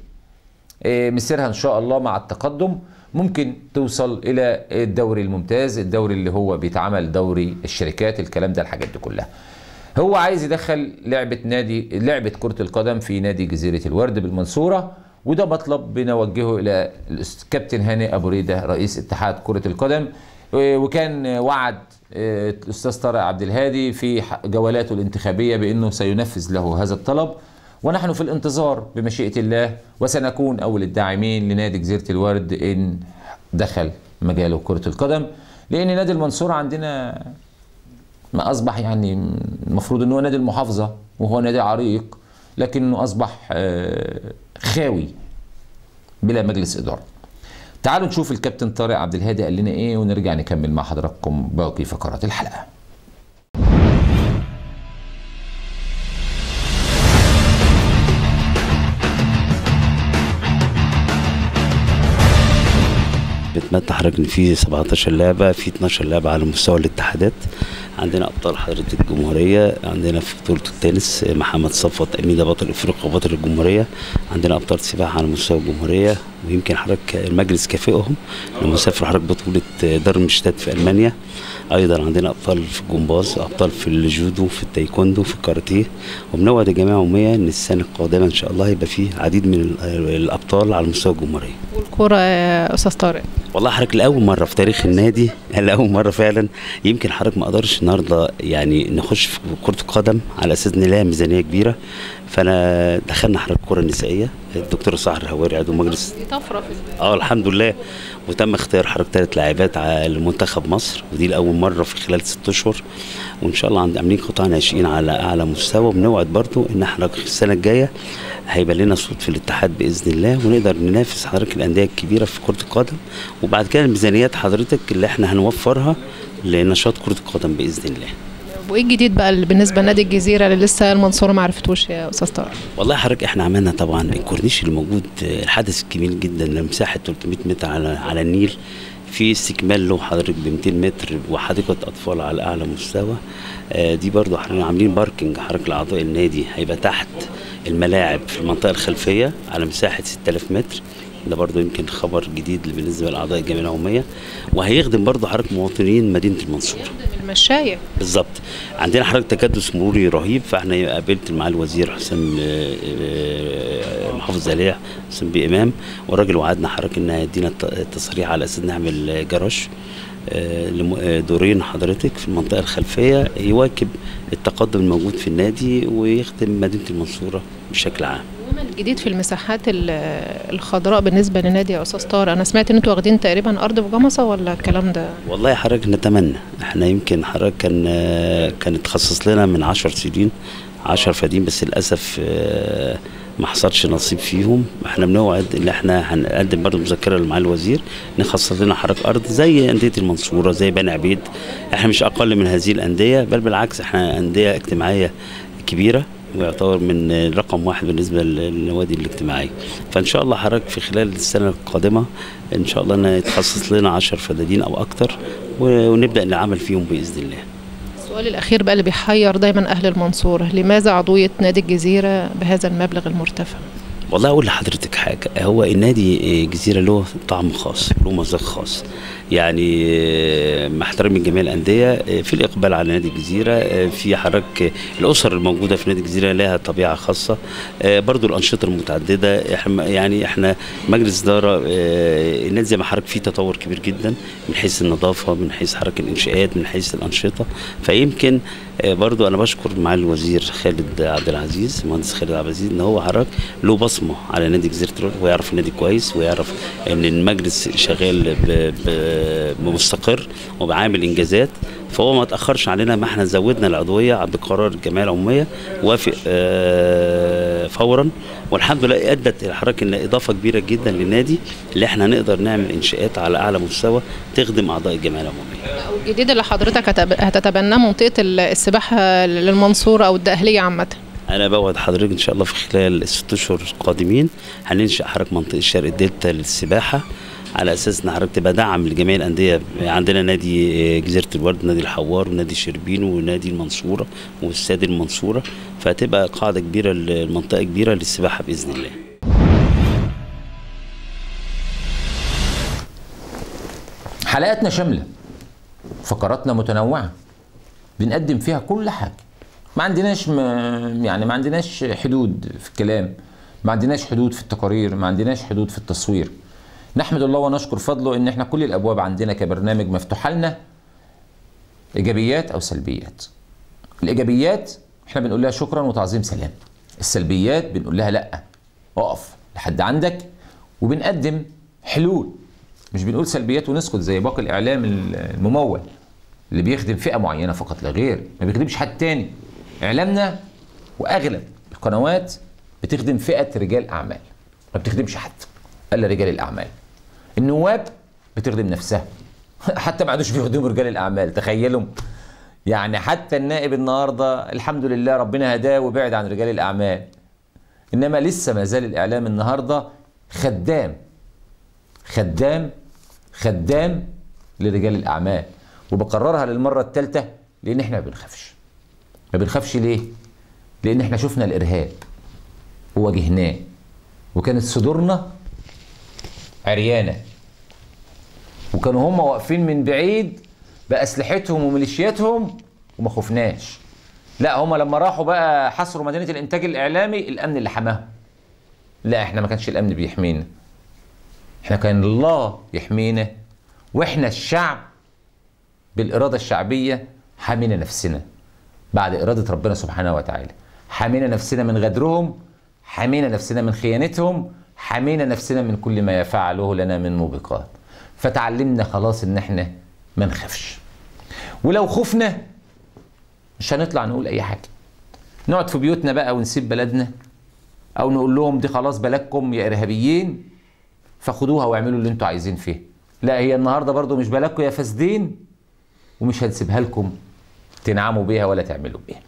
مسيرها إن شاء الله مع التقدم ممكن توصل إلى الدوري الممتاز، الدوري اللي هو بيتعمل دوري الشركات، الكلام ده الحاجات دي كلها. هو عايز يدخل لعبة كرة القدم في نادي جزيرة الورد بالمنصورة، وده مطلب بنوجهه إلى الكابتن هاني أبو ريدة رئيس اتحاد كرة القدم. وكان وعد الأستاذ طارق عبد الهادي في جولاته الانتخابية بأنه سينفذ له هذا الطلب، ونحن في الانتظار بمشيئة الله، وسنكون أول الداعمين لنادي جزيرة الورد إن دخل مجاله كرة القدم، لأن نادي المنصورة عندنا ما أصبح يعني المفروض أنه نادي المحافظة وهو نادي عريق، لكنه أصبح خاوي بلا مجلس إدارة. تعالوا نشوف الكابتن طارق عبد الهادي قال لنا إيه، ونرجع نكمل مع حضراتكم باقي فقرات الحلقة. بنتمتع حضرتك ان في 17 لعبه، في 12 لعبه على مستوى الاتحادات. عندنا ابطال حضرتك الجمهورية، عندنا في بطوله التنس محمد صفوت امين بطل افريقيا وبطل الجمهورية، عندنا ابطال سباحة على مستوى الجمهورية، ويمكن حضرتك المجلس كافئهم لما سافروا حضرتك بطوله دارمشتات في المانيا. ايضا عندنا ابطال في الجمباز، ابطال في الجودو، في التايكوندو، في الكاراتيه، وبنوعد الجمعية العمومية ان السنة القادمة ان شاء الله هيبقى فيه عديد من الابطال على مستوى الجمهورية. والكوره يا استاذ طارق؟ والله حضرتك لاول مرة في تاريخ النادي، لاول مرة فعلا. يمكن حضرتك ما اقدرش النهارده يعني نخش في كره القدم على اساس ان لها ميزانية كبيرة، فانا دخلنا حضرتك الكره النسائية، الدكتور سحر الهواري عضو مجلس، دي طفرة في الحمد لله، وتم اختيار حضرتك 3 لاعبات على منتخب مصر، ودي لاول مرة في خلال 6 اشهر، وان شاء الله عاملين قطاع ناشئين على اعلى مستوى، وبنوعد برضو ان احنا السنة الجاية هيبقى لنا صوت في الاتحاد باذن الله، ونقدر ننافس حضرتك الاندية الكبيرة في كره القدم، وبعد كده الميزانيات حضرتك اللي احنا هنوفرها لنشاط كره القدم باذن الله. وايه الجديد بقى بالنسبة لنادي الجزيرة اللي لسه المنصورة ما عرفتوش يا استاذ طارق؟ والله حضرتك احنا عملنا طبعا الكورنيش اللي موجود، الحدث الكبير جدا لمساحة 300 متر على النيل، في استكمال له حضرتك ب 200 متر، وحديقه اطفال على اعلى مستوى. دي برضو احنا عاملين parking حضرتك لاعضاء النادي، هيبقى تحت الملاعب في المنطقة الخلفية على مساحة 6000 متر، ده برضو يمكن خبر جديد بالنسبة لاعضاء الجمعية العمومية، وهيخدم برضو حضرتك مواطنين مدينة المنصورة. المشايه بالظبط، عندنا حضرتك تكدس مروري رهيب، فاحنا قابلت مع الوزير حسام محافظ زليع حسام بيه امام، والراجل وعدنا حضرتك ان هيدينا التصريح على اساس نعمل جراج دورين حضرتك في المنطقة الخلفية، يواكب التقدم الموجود في النادي ويخدم مدينة المنصورة بشكل عام. وما الجديد في المساحات الخضراء بالنسبة للنادي يا استاذ طارق؟ انا سمعت ان انتوا واخدين تقريبا ارض في جمصه، ولا الكلام ده؟ والله حضرتك نتمنى، احنا يمكن حضرتك كان اتخصص لنا من 10 سنين 10 فدين، بس للاسف ما حصلش نصيب فيهم. احنا بنوعد ان احنا هنقدم برضه مذكره لمعالي الوزير نخصص لنا حضرتك ارض زي اندية المنصورة، زي بني عبيد، احنا مش اقل من هذه الاندية، بل بالعكس احنا اندية اجتماعية كبيرة، ويعتبر من رقم 1 بالنسبة للنوادي الاجتماعية. فان شاء الله حضرتك في خلال السنة القادمة ان شاء الله يتخصص لنا 10 فدادين او اكتر، ونبدا العمل فيهم باذن الله. السؤال الأخير بقى اللي بيحير دايما أهل المنصورة، لماذا عضوية نادي الجزيرة بهذا المبلغ المرتفع؟ والله أقول لحضرتك حاجة، هو النادي الجزيرة له طعم خاص، له مذاق خاص، يعني مع احترامي لجميع الأندية في الإقبال على نادي الجزيرة، في حضرتك الأسر الموجودة في نادي الجزيرة لها طبيعة خاصة، برضو الأنشطة المتعددة. احنا يعني احنا مجلس إدارة النادي زي ما حضرتك فيه تطور كبير جدا من حيث النظافة، من حيث حركة الإنشاءات، من حيث الأنشطة. فيمكن برضو أنا بشكر معالي الوزير خالد عبد العزيز، المهندس خالد عبد العزيز، إن هو حضرتك له بصمة على نادي جزيرة الورد، ويعرف النادي كويس، ويعرف إن المجلس شغال بمستقر وبعامل إنجازات، فهو ما تأخرش علينا، ما احنا زودنا العضوية بقرار الجمعية العمومية، وافق فورا، والحمد لله أدت الحركة إن إضافة كبيرة جدا للنادي، اللي احنا نقدر نعمل إنشاءات على أعلى مستوى تخدم أعضاء الجمعية العمومية. والجديد اللي حضرتك هتتبناه منطقة السباحة للمنصورة أو الدقهلية عامة؟ أنا بوعد حضرتك إن شاء الله في خلال ال6 أشهر القادمين هننشأ حضرتك منطقة شرق الدلتا للسباحة، على اساس ان حضرتك تبقى دعم لجميع الاندية. عندنا نادي جزيرة الورد، نادي الحوار، ونادي شربين، ونادي المنصورة، واستاد المنصورة، فهتبقى قاعدة كبيرة، المنطقة كبيرة للسباحه باذن الله. حلقاتنا شاملة، فقراتنا متنوعة، بنقدم فيها كل حاجة. ما عندناش يعني ما عندناش حدود في الكلام، ما عندناش حدود في التقارير، ما عندناش حدود في التصوير. نحمد الله ونشكر فضله ان احنا كل الابواب عندنا كبرنامج مفتوحة لنا، ايجابيات او سلبيات. الايجابيات احنا بنقول لها شكرا وتعظيم سلام، السلبيات بنقول لها لا اقف لحد عندك، وبنقدم حلول، مش بنقول سلبيات ونسكت زي باقي الاعلام الممول اللي بيخدم فئة معينة فقط لا غير، ما بيخدمش حد تاني. اعلامنا واغلب القنوات بتخدم فئة رجال اعمال، ما بتخدمش حد الا رجال الاعمال. النواب بتخدم نفسها حتى ما عادوش بيخدموا رجال الاعمال، تخيلوا يعني. حتى النائب النهارده الحمد لله ربنا هداه وبعد عن رجال الاعمال، انما لسه ما زال الاعلام النهارده خدام خدام خدام لرجال الاعمال. وبقررها للمرة الثالثة لان احنا ما بنخافش. ما بنخافش ليه؟ لان احنا شفنا الارهاب وواجهناه، وكانت صدورنا عريانه، وكانوا هم واقفين من بعيد باسلحتهم وميليشياتهم وما خفناش. لا هم لما راحوا بقى حصروا مدينة الانتاج الاعلامي، الامن اللي حماهم. لا احنا ما كانش الامن بيحمينا، احنا كان الله يحمينا واحنا الشعب بالارادة الشعبية حامينا نفسنا بعد اراده ربنا سبحانه وتعالى، حامينا نفسنا من غدرهم، حامينا نفسنا من خيانتهم، حامينا نفسنا من كل ما يفعله لنا من موبقات. فتعلمنا خلاص ان احنا ما نخافش، ولو خفنا مش هنطلع نقول اي حاجة، نقعد في بيوتنا بقى ونسيب بلدنا، او نقول لهم دي خلاص بلدكم يا ارهابيين فخدوها واعملوا اللي انتوا عايزين فيه. لا، هي النهارده برضو مش بلدكم يا فاسدين، ومش هنسيبها لكم تنعموا بيها ولا تعملوا بيها.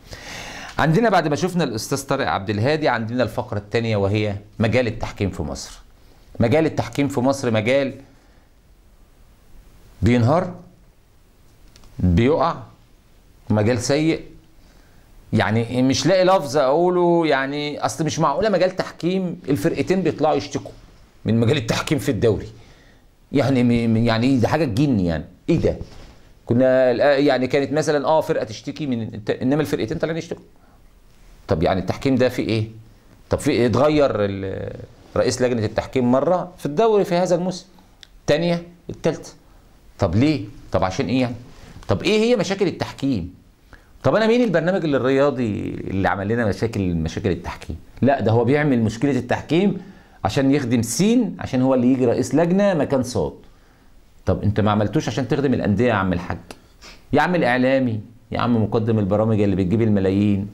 عندنا بعد ما شفنا الاستاذ طارق عبد الهادي، عندنا الفقرة الثانية وهي مجال التحكيم في مصر. مجال التحكيم في مصر مجال بينهار، بيقع، مجال سيء، يعني مش لاقي لفظ اقوله، يعني اصل مش معقولة مجال تحكيم الفرقتين بيطلعوا يشتكوا من مجال التحكيم في الدوري. يعني دي حاجة تجني، يعني ايه ده؟ كنا يعني كانت مثلا فرقه تشتكي من، انما الفرقتين طالعين يشتكوا. طب يعني التحكيم ده في ايه؟ طب في ايه؟ اتغير رئيس لجنة التحكيم مرة في الدوري في هذا الموسم، الثانية، الثالثة. طب ليه؟ طب عشان ايه يعني؟ طب ايه هي مشاكل التحكيم؟ طب انا مين البرنامج اللي الرياضي اللي عمل لنا مشاكل التحكيم؟ لا، ده هو بيعمل مشكلة التحكيم عشان يخدم سين، عشان هو اللي يجي رئيس لجنة مكان صاد. طب انت ما عملتوش عشان تخدم الاندية يا عم الحاج، يا عم الاعلامي، يا عم مقدم البرامج اللي بتجيب الملايين،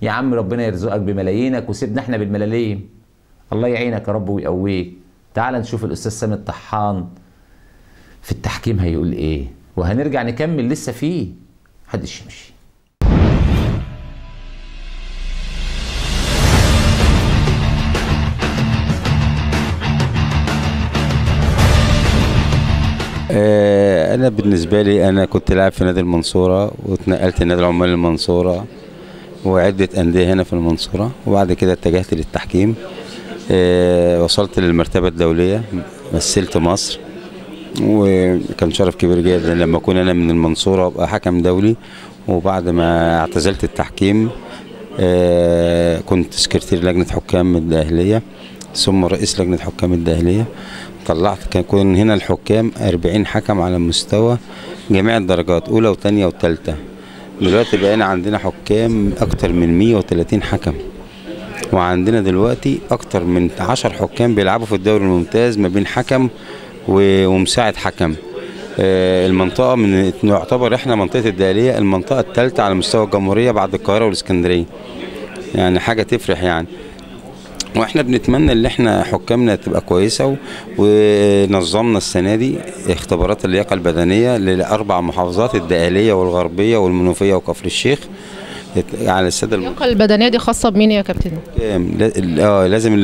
يا عم ربنا يرزقك بملايينك وسيبنا احنا بالملاليم. الله يعينك يا رب ويقويك. تعال نشوف الاستاذ سامي الطحان في التحكيم هيقول ايه، وهنرجع نكمل لسه فيه، محدش يمشي. أنا بالنسبة لي أنا كنت لاعب في نادي المنصورة، واتنقلت لنادي العمال المنصورة وعدة أندية هنا في المنصورة، وبعد كده اتجهت للتحكيم. وصلت للمرتبة الدولية، مثلت مصر، وكان شرف كبير جدا لما أكون أنا من المنصورة وأبقى حكم دولي. وبعد ما اعتزلت التحكيم كنت سكرتير لجنة حكام الداخلية، ثم رئيس لجنة حكام الداخلية. طلعت كان يكون هنا الحكام 40 حكم على مستوى جميع الدرجات، أولى وثانية وثالثة. دلوقتي بقينا عندنا حكام أكتر من 130 حكم، وعندنا دلوقتي أكتر من 10 حكام بيلعبوا في الدوري الممتاز ما بين حكم ومساعد حكم. المنطقة من نعتبر احنا منطقة الدقهلية المنطقة الثالثة على مستوى الجمهورية بعد القاهرة والإسكندرية، يعني حاجة تفرح يعني. واحنا بنتمنى ان احنا حكامنا تبقى كويسة، ونظمنا السنة دي اختبارات اللياقة البدنية لاربع محافظات، الدقهليه والغربية والمنوفيه وكفر الشيخ، على السادة. اللياقة البدنية دي خاصة بمين يا كابتن؟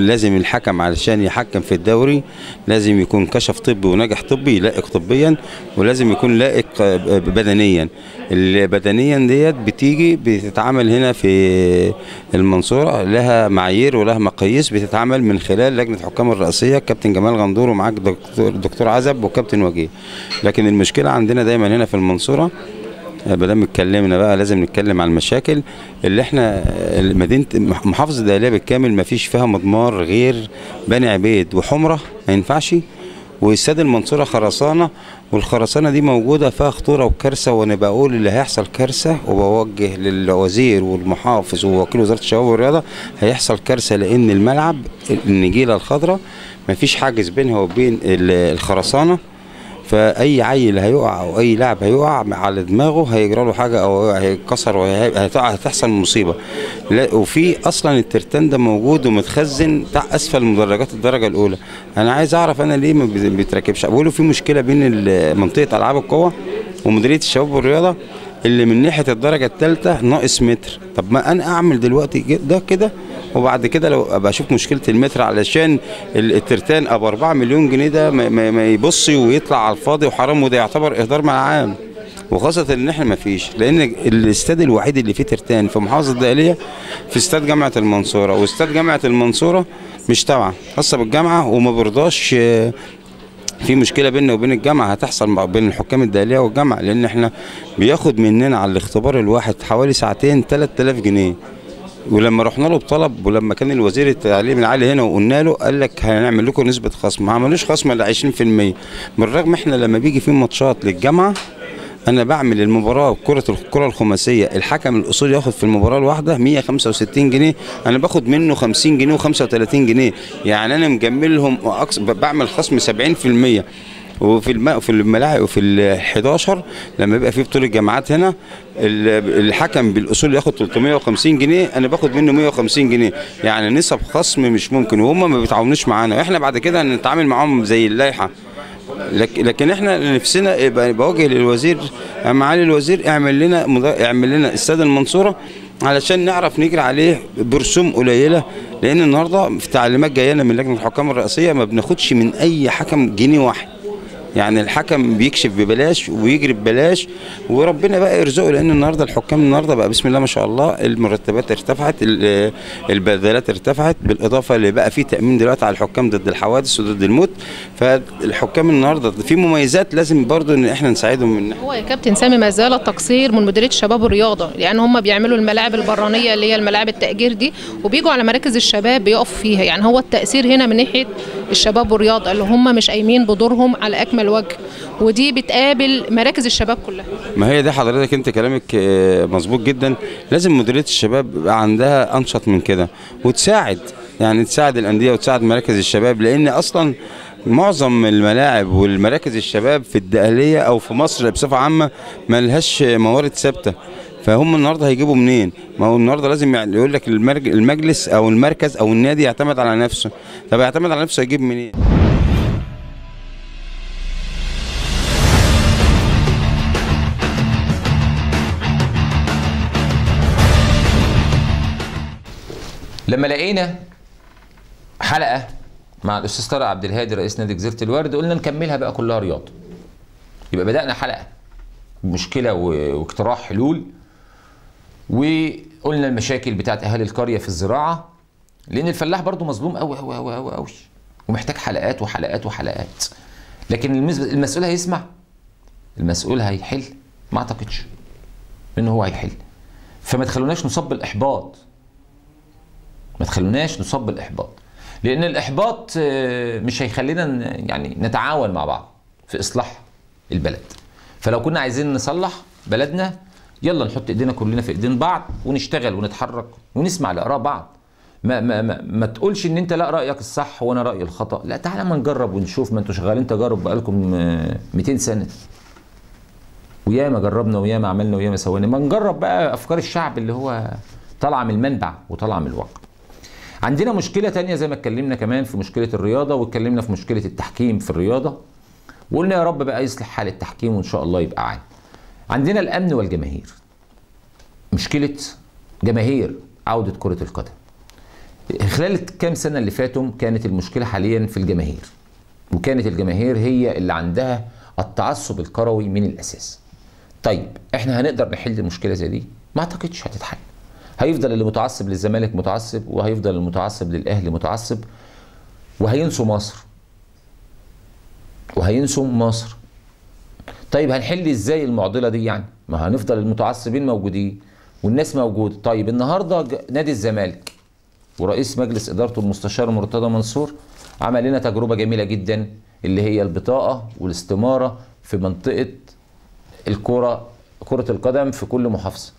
لازم الحكم علشان يحكم في الدوري لازم يكون كشف طبي ونجح طبي، لائق طبيا، ولازم يكون لائق بدنيا. البدنيا ديت بتيجي بتتعمل هنا في المنصورة، لها معايير ولها مقاييس، بتتعمل من خلال لجنة حكام الرئاسية، كابتن جمال غندور ومعاك دكتور عزب وكابتن وجيه. لكن المشكلة عندنا دايما هنا في المنصورة، بدل اتكلمنا بقى لازم نتكلم عن المشاكل اللي احنا مدينة محافظة الدقهليه بالكامل ما فيش فيها مضمار غير بني عبيد وحمره، ما ينفعش، واستاد المنصورة خرسانه، والخرسانه دي موجودة فيها خطورة وكارثة. وانا بقول اللي هيحصل كارثة، وبوجه للوزير والمحافظ ووكيل وزارة الشباب والرياضة، هيحصل كارثة، لان الملعب النجيله الخضراء ما فيش حاجز بينها وبين الخرسانه، فاي عيل هيقع او اي لاعب هيقع على دماغه هيجرى له حاجة او هيتكسر وهتحصل مصيبة. لا، وفي اصلا الترتان ده موجود ومتخزن اسفل مدرجات الدرجة الاولى. انا عايز اعرف انا ليه ما بيتركبش. بيقولوا في مشكلة بين منطقة العاب القوة ومديريه الشباب والرياضة اللي من ناحية الدرجة الثالثة ناقص متر. طب ما انا اعمل دلوقتي ده كده، وبعد كده لو ابقى اشوف مشكلة المتر، علشان الترتان ابو 4 مليون جنيه ده ما يبص ويطلع على الفاضي وحرام، وده يعتبر اهدار مع العام، وخاصة ان احنا ما فيش، لان الاستاد الوحيد اللي فيه ترتان في محافظة الدقهليه في استاد جامعه المنصورة، واستاد جامعه المنصورة مش تابعه خاصة بالجامعة، وما برضاش. في مشكلة بيننا وبين الجامعة هتحصل بين الحكام الدقهليه والجامعة، لان احنا بياخد مننا على الاختبار الواحد حوالي ساعتين 3000 جنيه. ولما رحنا له بطلب، ولما كان الوزير التعليم العالي هنا وقلنا له، قال لك هنعمل لكم نسبه خصم، ما عملوش خصم الا 20%، بالرغم احنا لما بيجي في ماتشات للجامعة انا بعمل المباراة كره الكره الخماسيه، الحكم الاصولي ياخد في المباراة الواحدة 165 جنيه، انا باخد منه 50 جنيه و35 جنيه، يعني انا مجملهم بعمل خصم 70%. وفي في الملاعب وفي ال 11 لما يبقى في بطوله جامعات هنا الحكم بالاصول ياخد 350 جنيه، انا باخد منه 150 جنيه، يعني نسب خصم مش ممكن، وهم ما بيتعاونوش معانا، واحنا بعد كده هنتعامل معاهم زي اللائحة. لكن احنا نفسنا يبقى بوجه للوزير، معالي الوزير اعمل لنا استاد المنصورة علشان نعرف نجري عليه برسوم قليله، لان النهارده في تعليمات جاية لنا من لجنة الحكام الرئاسية ما بناخدش من اي حكم جنيه واحد، يعني الحكم بيكشف ببلاش ويجري ببلاش وربنا بقى يرزقه، لان النهارده الحكام النهارده بقى بسم الله ما شاء الله المرتبات ارتفعت، البدلات ارتفعت، بالاضافة اللي بقى في تامين دلوقتي على الحكام ضد الحوادث وضد الموت، فالحكام النهارده في مميزات لازم برضو ان احنا نساعدهم. من هو يا كابتن سامي ما زال التقصير من مديرية الشباب والرياضة، لان هم بيعملوا الملاعب البرانيه اللي هي الملاعب التاجير دي، وبيجوا على مراكز الشباب بيقفوا فيها، يعني هو التاثير هنا من ناحية الشباب والرياضة اللي هم مش قايمين بدورهم على اكمل وجه، ودي بتقابل مراكز الشباب كلها. ما هي ده حضرتك انت كلامك مظبوط جدا، لازم مديرية الشباب يبقى عندها انشط من كده وتساعد، يعني تساعد الاندية وتساعد مراكز الشباب، لان اصلا معظم الملاعب والمراكز الشباب في الدقهليه او في مصر بصفة عامة ما لهاش موارد ثابتة، فهم النهارده هيجيبوا منين؟ ما هو النهارده لازم يقول لك المجلس او المركز او النادي يعتمد على نفسه، طب يعتمد على نفسه هيجيب منين؟ لما لقينا حلقة مع الاستاذ طارق عبد الهادي رئيس نادي جزيرة الورد قلنا نكملها بقى كلها رياضة. يبقى بدأنا حلقة مشكلة واقتراح حلول، وقلنا المشاكل بتاعت اهالي القرية في الزراعة، لان الفلاح برضو مظلوم قوي قوي قوي قوي قوي ومحتاج حلقات وحلقات وحلقات. لكن المسؤول هيسمع؟ المسؤول هيحل؟ ما اعتقدش ان هو هيحل. فما تخلوناش نصاب بالاحباط، ما تخلوناش نصاب بالاحباط، لان الاحباط مش هيخلينا يعني نتعاون مع بعض في اصلاح البلد. فلو كنا عايزين نصلح بلدنا يلا نحط ايدينا كلنا في ايدين بعض ونشتغل ونتحرك ونسمع لاراء بعض. ما ما ما, ما تقولش ان انت لا رايك الصح وانا رايي الخطا، لا تعالى ما نجرب ونشوف، ما انتوا شغالين تجارب بقالكم 200 سنة، وياما جربنا وياما عملنا وياما سوينا، ما نجرب بقى افكار الشعب اللي هو طالعه من المنبع وطالعه من الواقع. عندنا مشكلة تانية زي ما اتكلمنا كمان في مشكلة الرياضة، واتكلمنا في مشكلة التحكيم في الرياضة، وقلنا يا رب بقى يصلح حال التحكيم وان شاء الله يبقى عام. عندنا الامن والجماهير، مشكلة جماهير عوده كره القدم. خلال الكام سنة اللي فاتوا كانت المشكلة حاليا في الجماهير، وكانت الجماهير هي اللي عندها التعصب الكروي من الاساس. طيب احنا هنقدر نحل مشكلة زي دي؟ ما اعتقدش هتتحل. هيفضل اللي متعصب للزمالك متعصب، وهيفضل المتعصب للاهلي متعصب، وهينسوا مصر، وهينسوا مصر. طيب هنحل ازاي المعضلة دي؟ يعني ما هنفضل المتعصبين موجودين والناس موجودة. طيب النهارده نادي الزمالك ورئيس مجلس ادارته المستشار مرتضى منصور عمل لنا تجربه جميلة جدا، اللي هي البطاقة والاستماره في منطقة الكره، كره القدم في كل محافظة.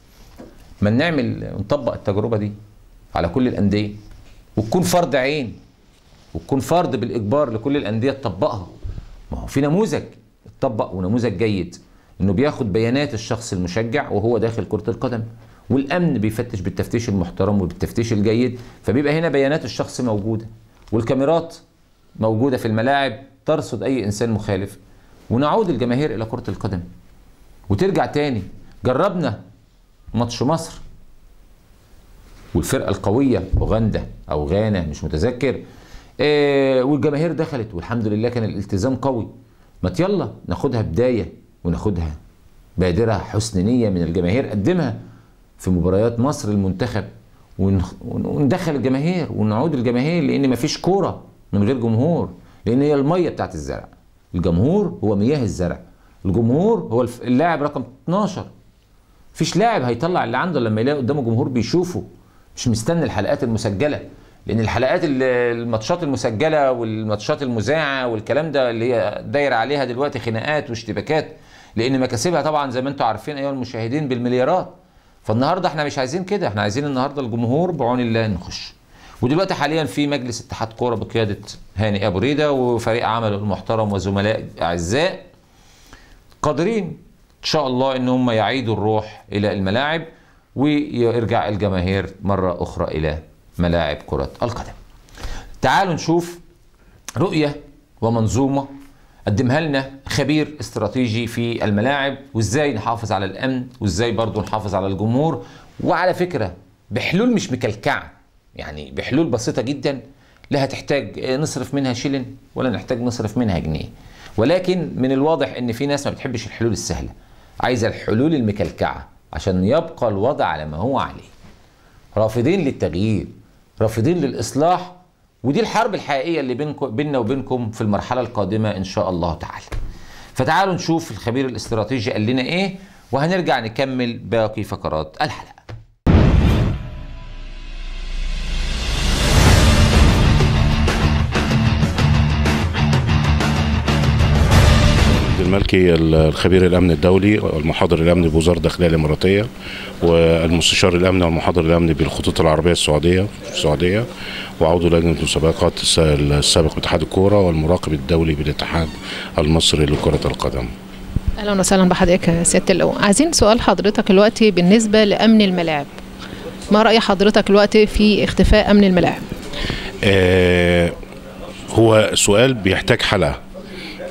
ما نعمل نطبق التجربة دي على كل الاندية، وتكون فرض عين، وتكون فرض بالاجبار لكل الاندية تطبقها. ما هو في نموذج اتطبق ونموذج جيد، انه بياخد بيانات الشخص المشجع وهو داخل كره القدم، والامن بيفتش بالتفتيش المحترم وبالتفتيش الجيد، فبيبقى هنا بيانات الشخص موجودة، والكاميرات موجودة في الملاعب ترصد اي انسان مخالف، ونعود الجماهير الى كره القدم وترجع تاني. جربنا ماتش مصر والفرقة القوية اوغندا او غانا مش متذكر، والجماهير دخلت والحمد لله كان الالتزام قوي. ما يلا ناخدها بداية وناخدها بادره حسن نيه من الجماهير، قدمها في مباريات مصر المنتخب، وندخل الجماهير ونعود الجماهير، لان مفيش كورة من غير جمهور، لان هي المية بتاعت الزرع، الجمهور هو مياه الزرع، الجمهور هو اللاعب رقم 12. مفيش لاعب هيطلع اللي عنده لما يلاقي قدامه جمهور بيشوفه. مش مستني الحلقات المسجلة، لان الحلقات الماتشات المسجلة والماتشات المذاعه والكلام ده اللي هي دايرة عليها دلوقتي خناقات واشتباكات، لان مكاسبها طبعا زي ما انتم عارفين ايها المشاهدين بالمليارات. فالنهارده احنا مش عايزين كده، احنا عايزين النهارده الجمهور بعون الله نخش. ودلوقتي حاليا في مجلس اتحاد كورة بقيادة هاني ابو ريده وفريق عمله المحترم وزملاء اعزاء قادرين ان شاء الله ان هم يعيدوا الروح الى الملاعب ويرجع الجماهير مرة اخرى الى ملاعب كره القدم. تعالوا نشوف رؤية ومنظومه قدمها لنا خبير استراتيجي في الملاعب، وازاي نحافظ على الامن وازاي برضو نحافظ على الجمهور، وعلى فكرة بحلول مش مكلكعه، يعني بحلول بسيطة جدا لا هتحتاج نصرف منها شيلن ولا نحتاج نصرف منها جنيه. ولكن من الواضح ان في ناس ما بتحبش الحلول السهلة، عايزه الحلول المكلكعه عشان يبقى الوضع على ما هو عليه. رافضين للتغيير، رافضين للاصلاح، ودي الحرب الحقيقية اللي بيننا وبينكم في المرحلة القادمة ان شاء الله تعالى. فتعالوا نشوف الخبير الاستراتيجي قال لنا ايه، وهنرجع نكمل باقي فقرات الحلقة. المالكي الخبير الامن الدولي والمحاضر الامني بوزارة الداخلية الاماراتية والمستشار الامني والمحاضر الامني بالخطوط العربية السعودية وعضو لجنة المسابقات السابق باتحاد الكورة والمراقب الدولي بالاتحاد المصري لكرة القدم. اهلا وسهلا بحضرتك يا سيادة اللواء. عايزين سؤال حضرتك دلوقتي بالنسبة لامن الملاعب، ما راي حضرتك دلوقتي في اختفاء امن الملاعب؟ هو سؤال بيحتاج حلقة،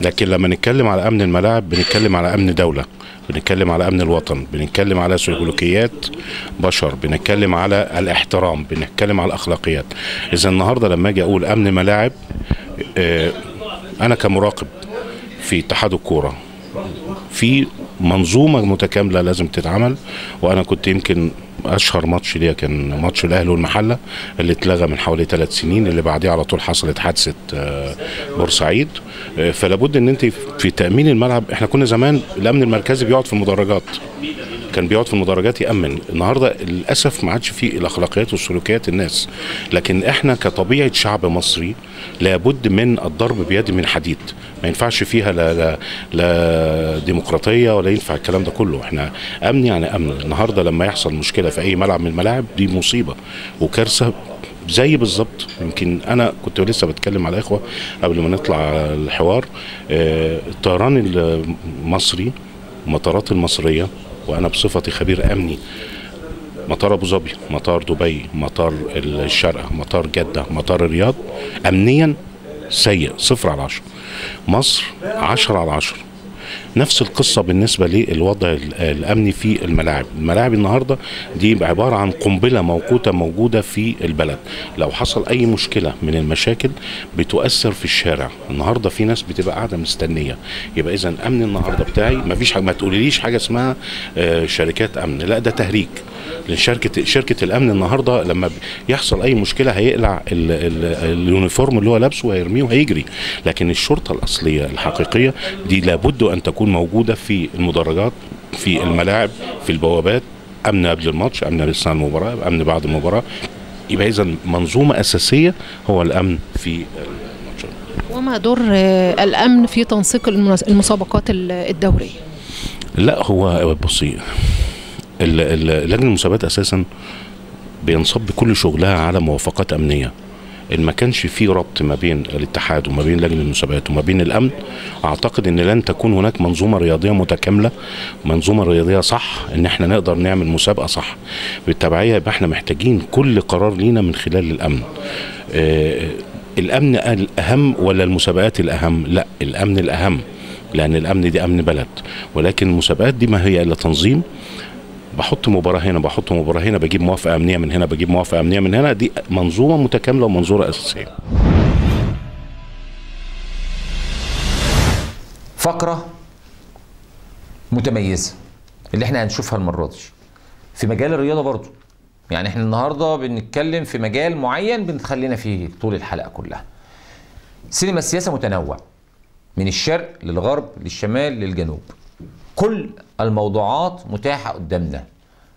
لكن لما نتكلم على امن الملاعب بنتكلم على امن دولة، بنتكلم على امن الوطن، بنتكلم على سلوكيات بشر، بنتكلم على الاحترام، بنتكلم على الاخلاقيات. اذا النهارده لما اجي اقول امن ملاعب، انا كمراقب في اتحاد الكورة في منظومة متكاملة لازم تتعمل. وانا كنت يمكن اشهر ماتش ليا كان ماتش الاهلي والمحله اللي اتلغى من حوالي 3 سنين، اللي بعديه على طول حصلت حادثه بورسعيد. فلابد ان انت في تامين الملعب، احنا كنا زمان الامن المركزي بيقعد في المدرجات، كان بيقعد في المدرجات يامن. النهارده للاسف ما عادش فيه الاخلاقيات والسلوكيات الناس، لكن احنا كطبيعه شعب مصري لابد من الضرب بيد من حديد، ما ينفعش فيها لا لا لا ديمقراطية ولا ينفع الكلام ده كله. احنا امن يعني امن. النهارده لما يحصل مشكلة في اي ملعب من الملاعب دي مصيبة وكارثة، زي بالظبط يمكن انا كنت لسه بتكلم على الاخوة قبل ما نطلع الحوار، الطيران المصري، المطارات المصرية، وانا بصفتي خبير امني، مطار ابو ظبي، مطار دبي، مطار الشارقة، مطار جده، مطار الرياض، امنيا سيء 0 على 10. مصر 10 على 10. نفس القصة بالنسبة للوضع الامني في الملاعب. الملاعب النهارده دي عبارة عن قنبلة موقوته موجودة في البلد، لو حصل اي مشكلة من المشاكل بتؤثر في الشارع. النهارده في ناس بتبقى قاعدة مستنيه، يبقى اذا امن النهارده بتاعي ما فيش، ما تقوليليش حاجة اسمها شركات امن، لا ده تهريج. لان شركة الامن النهارده لما يحصل اي مشكلة هيقلع ال uniform اللي هو لابسه وهيرميه وهيجري. لكن الشرطة الاصلية الحقيقية دي لابد ان تكون موجودة في المدرجات، في الملاعب، في البوابات، امن قبل الماتش، امن اثناء المباراة، امن بعد المباراة. يبقى اذا منظومة اساسية هو الامن في الماتشات. وما دور الامن في تنسيق المسابقات الدورية؟ لا هو بصي، لجنة المسابقات اساسا بينصب كل شغلها على موافقات امنية. ان ما كانش في ربط ما بين الاتحاد وما بين لجنة المسابقات وما بين الامن، اعتقد ان لن تكون هناك منظومة رياضية متكاملة، منظومة رياضية صح، ان احنا نقدر نعمل مسابقة صح. بالتبعيه يبقى احنا محتاجين كل قرار لينا من خلال الامن. الامن الاهم ولا المسابقات الاهم؟ لا، الامن الاهم، لان الامن دي امن بلد، ولكن المسابقات دي ما هي الا تنظيم. بحط مباراة هنا، بحط مباراة هنا، بجيب موافقة أمنية من هنا، بجيب موافقة أمنية من هنا. دي منظومة متكاملة ومنظورة أساسية. فقرة متميزة اللي احنا هنشوفها المرة دي في مجال الرياضة برضو. يعني احنا النهاردة بنتكلم في مجال معين بنخلينا فيه طول الحلقة كلها. سينما السياسة متنوع من الشرق للغرب للشمال للجنوب، كل الموضوعات متاحة قدامنا.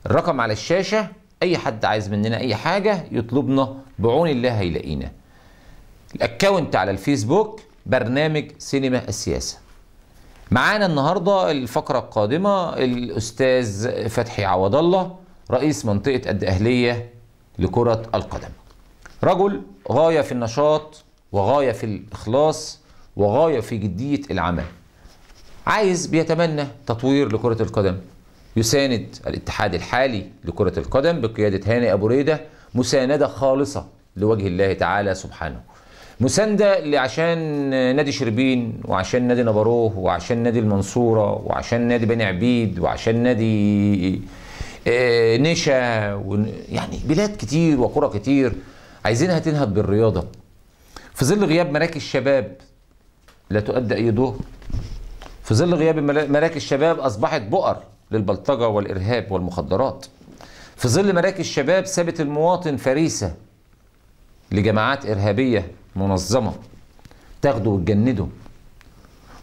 الرقم على الشاشة اي حد عايز مننا اي حاجة يطلبنا، بعون الله هيلاقينا. ال account على الفيسبوك برنامج سينما السياسة. معانا النهارده الفقرة القادمة الاستاذ فتحي عوض الله، رئيس منطقة الدقهليه لكرة القدم. رجل غاية في النشاط وغاية في الاخلاص وغاية في جدية العمل. عايز، بيتمنى تطوير لكرة القدم، يساند الاتحاد الحالي لكرة القدم بقيادة هاني أبو ريدة مساندة خالصة لوجه الله تعالى سبحانه، مساندة عشان نادي شربين وعشان نادي نبروه وعشان نادي المنصورة وعشان نادي بني عبيد وعشان نادي نشا، يعني بلاد كتير وقرى كتير عايزينها تنهض بالرياضة. في ظل غياب مراكز شباب لا تؤدي أي دور، في ظل غياب مراكز شباب أصبحت بؤر للبلطجة والإرهاب والمخدرات، في ظل مراكز شباب سابت المواطن فريسة لجماعات إرهابية منظمة تاخده وتجنده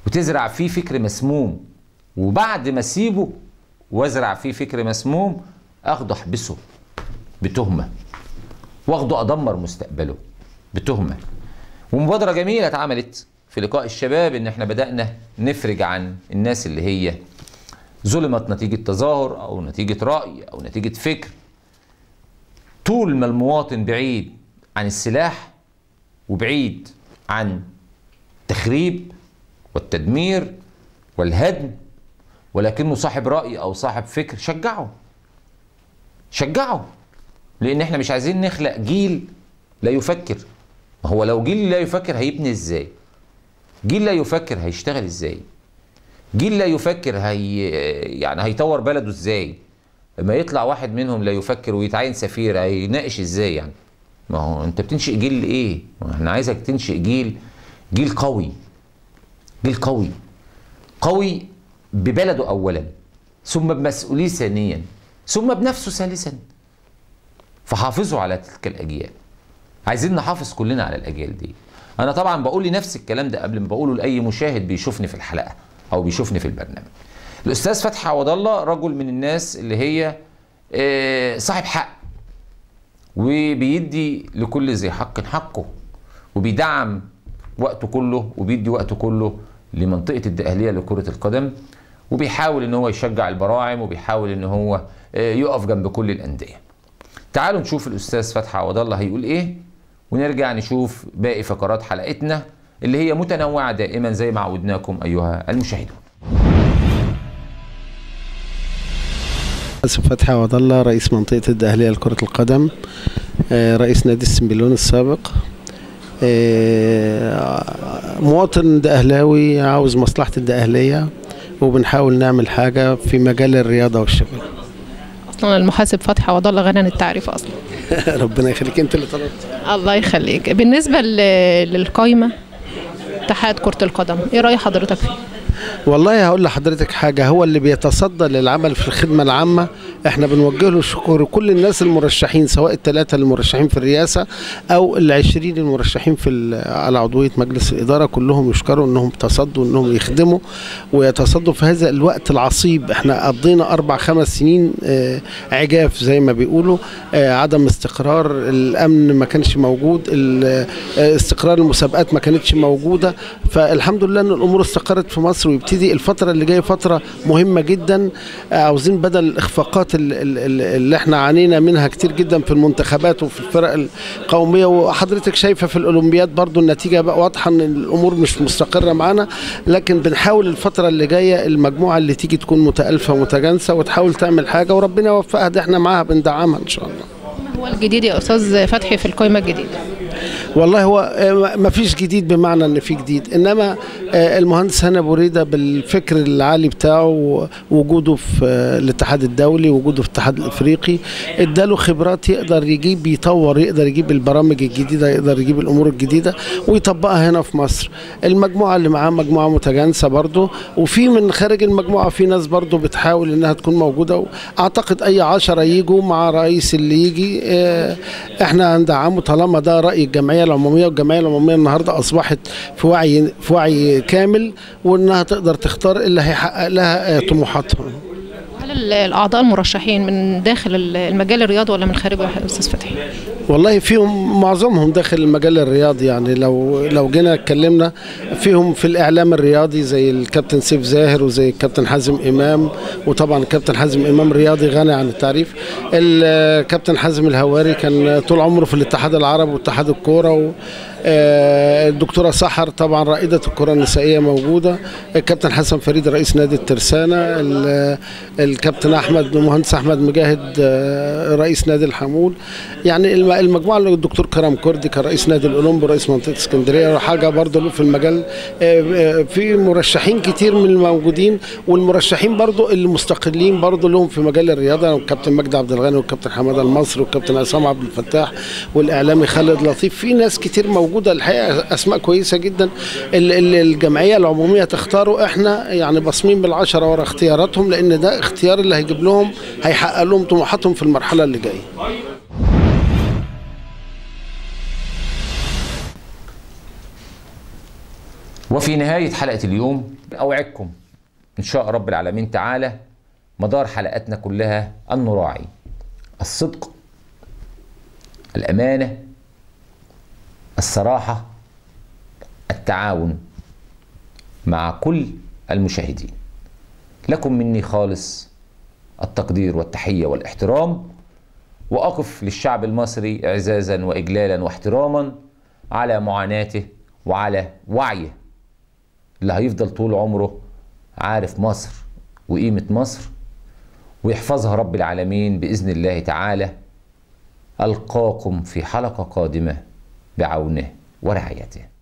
وتزرع فيه فكر مسموم، وبعد ما اسيبه وازرع فيه فكر مسموم اخده احبسه بتهمة، واخده ادمر مستقبله بتهمة. ومبادرة جميلة اتعملت في لقاء الشباب ان احنا بدأنا نفرج عن الناس اللي هي ظلمت نتيجة تظاهر او نتيجة رأي او نتيجة فكر. طول ما المواطن بعيد عن السلاح وبعيد عن التخريب والتدمير والهدم، ولكنه صاحب رأي او صاحب فكر، شجعه شجعه، لان احنا مش عايزين نخلق جيل لا يفكر. ما هو لو جيل لا يفكر هيبني ازاي؟ جيل لا يفكر هيشتغل ازاي؟ جيل لا يفكر يعني هيطور بلده ازاي؟ لما يطلع واحد منهم لا يفكر ويتعين سفير هيناقش ازاي يعني؟ ما هو انت بتنشئ جيل ايه؟ ما احنا عايزك تنشئ جيل قوي، جيل قوي، قوي ببلده اولا، ثم بمسؤولية ثانيا، ثم بنفسه ثالثا. فحافظوا على تلك الاجيال. عايزين نحافظ كلنا على الاجيال دي. انا طبعا بقول لنفسي الكلام ده قبل ما بقوله لاي مشاهد بيشوفني في الحلقة او بيشوفني في البرنامج. الاستاذ فتحي عوض الله رجل من الناس اللي هي صاحب حق، وبيدي لكل ذي حق حقه، وبيدعم وقته كله وبيدي وقته كله لمنطقه الدقهليه لكرة القدم، وبيحاول ان هو يشجع البراعم، وبيحاول ان هو يقف جنب كل الاندية. تعالوا نشوف الاستاذ فتحي عوض الله هيقول ايه، ونرجع نشوف باقي فقرات حلقتنا اللي هي متنوعة دائما زي ما عودناكم ايها المشاهدون. فتحي عوض الله، رئيس منطقة الدقهلية لكرة القدم، رئيس نادي السنبلون السابق، مواطن دقهلاوي عاوز مصلحة الدقهلية، وبنحاول نعمل حاجة في مجال الرياضة والشباب. أصلا المحاسب فتحي عوض الله غني عن التعريف أصلا. ربنا يخليك، أنت اللي طلبت. الله يخليك. بالنسبة للقايمة اتحاد كرة القدم، إيه رأي حضرتك فيه؟ والله هقول لحضرتك حاجة، هو اللي بيتصدى للعمل في الخدمة العامة احنا بنوجه له الشكر. كل الناس المرشحين، سواء الثلاثة المرشحين في الرئاسة او ال20 المرشحين في على عضوية مجلس الإدارة، كلهم يشكروا انهم تصدوا انهم يخدموا ويتصدوا في هذا الوقت العصيب. احنا قضينا 4-5 سنين عجاف زي ما بيقولوا، عدم استقرار، الأمن ما كانش موجود، استقرار المسابقات ما كانتش موجودة. فالحمد لله ان الأمور استقرت في مصر، ويبتدي الفترة اللي جاية فترة مهمة جدا. عاوزين بدل الإخفاقات اللي احنا عانينا منها كتير جدا في المنتخبات وفي الفرق القومية، وحضرتك شايفة في الأولمبياد برضو النتيجة بقى واضحة ان الأمور مش مستقرة معانا، لكن بنحاول الفترة اللي جاية المجموعة اللي تيجي تكون متألفة ومتجانسة وتحاول تعمل حاجة، وربنا يوفقها. ده احنا معاها بندعمها إن شاء الله. ما هو الجديد يا أستاذ فتحي في القائمة الجديدة؟ والله هو ما فيش جديد بمعنى ان في جديد، انما المهندس هاني ابو ريده بالفكر العالي بتاعه، وجوده في الاتحاد الدولي، وجوده في الاتحاد الافريقي، اداله خبرات يقدر يجيب يطور، يقدر يجيب البرامج الجديدة، يقدر يجيب الامور الجديدة ويطبقها هنا في مصر. المجموعة اللي معاه مجموعة متجانسة برضه، وفي من خارج المجموعة في ناس برضه بتحاول انها تكون موجودة. اعتقد اي 10 يجوا مع رئيس اللي يجي احنا هندعمه طالما ده راي الجمعية العمومية. والجمعية العمومية النهارده اصبحت في وعي كامل، وانها تقدر تختار اللي هيحقق لها طموحاتها. هل هل الأعضاء المرشحين من داخل المجال الرياضي ولا من خارجه يا أستاذ فتحي؟ والله فيهم معظمهم داخل المجال الرياضي، يعني لو جينا اتكلمنا فيهم في الإعلام الرياضي زي الكابتن سيف زاهر وزي الكابتن حازم إمام، وطبعا الكابتن حازم إمام رياضي غني عن التعريف. الكابتن حازم الهواري كان طول عمره في الاتحاد العربي واتحاد الكورة، الدكتورة سحر طبعا رائدة الكرة النسائية موجودة، الكابتن حسن فريد رئيس نادي الترسانة، الكابتن أحمد مهندس أحمد مجاهد رئيس نادي الحمول، يعني المجموعة اللي الدكتور كرم كردي كان رئيس نادي الأولمبي ورئيس منطقة اسكندرية، حاجة برضه في المجال. في مرشحين كتير من الموجودين، والمرشحين برضه المستقلين برضه لهم في مجال الرياضة، الكابتن مجدي عبد الغني والكابتن حمادة المصري والكابتن عصام عبد الفتاح والإعلامي خالد لطيف، في ناس كتير موجودة الحقيقة، أسماء كويسة جدا. الجمعية العمومية تختاره، احنا يعني باصمين بالعشرة ورا اختياراتهم، لأن ده اختيار اللي هيجيب لهم، هيحقق لهم طموحاتهم في المرحلة اللي جاية. وفي نهاية حلقة اليوم أوعدكم إن شاء رب العالمين تعالى مدار حلقاتنا كلها أن نراعي الصدق، الأمانة، الصراحة، التعاون مع كل المشاهدين. لكم مني خالص التقدير والتحية والاحترام، وأقف للشعب المصري إعزازا وإجلالا واحتراما على معاناته وعلى وعيه اللي هيفضل طول عمره عارف مصر وقيمة مصر، ويحفظها رب العالمين بإذن الله تعالى. ألقاكم في حلقة قادمة بعونه ورعايته.